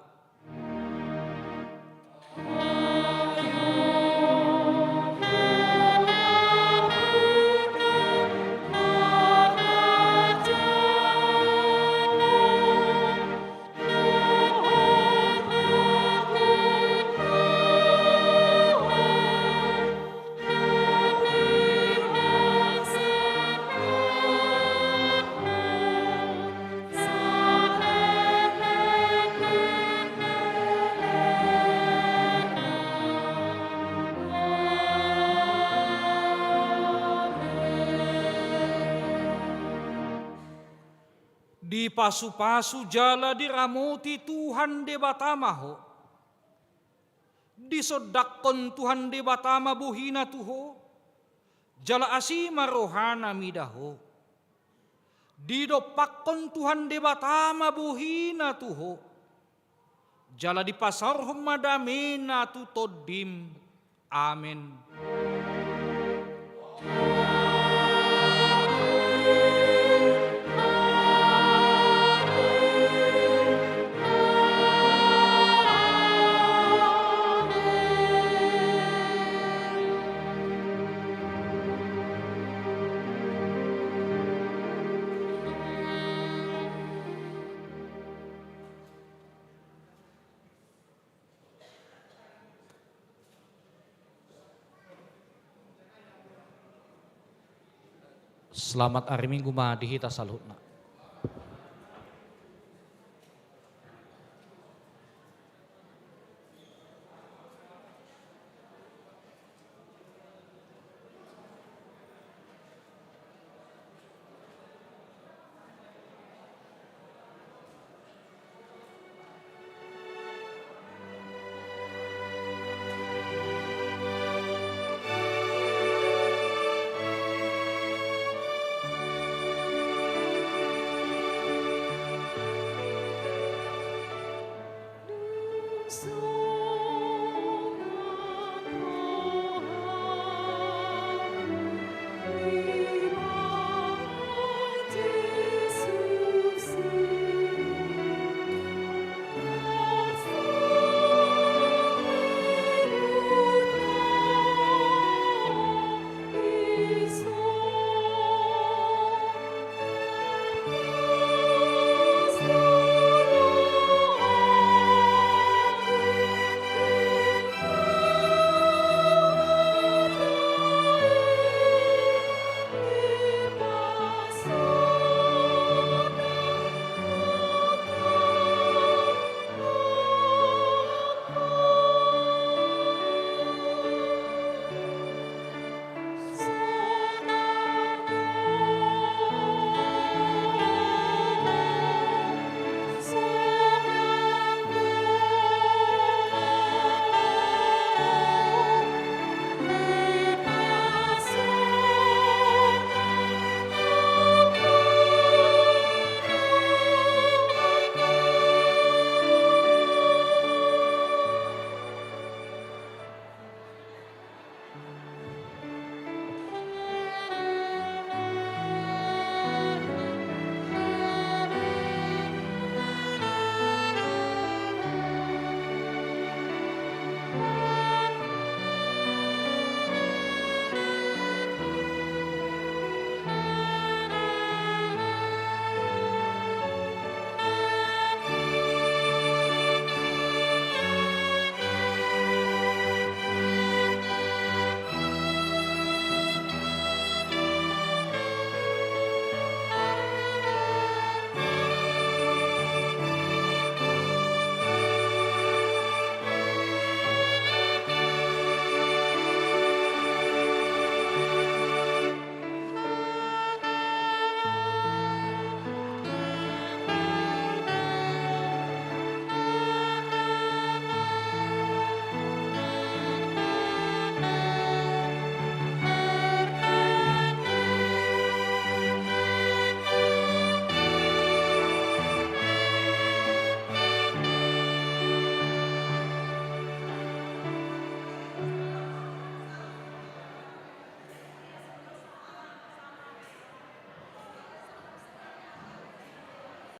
Dipasupasu jala diramoti Tuhan Debata ma ho. Disondangkon Tuhan Debata ma bohina tu ho, jala asi ma rohana mida ho. Didompakkon Tuhan Debata ma bohina tu ho, jala dipasaorhon ma damena tu tondim. Amen. Selamat ari Minggu ma di hita saluhutna.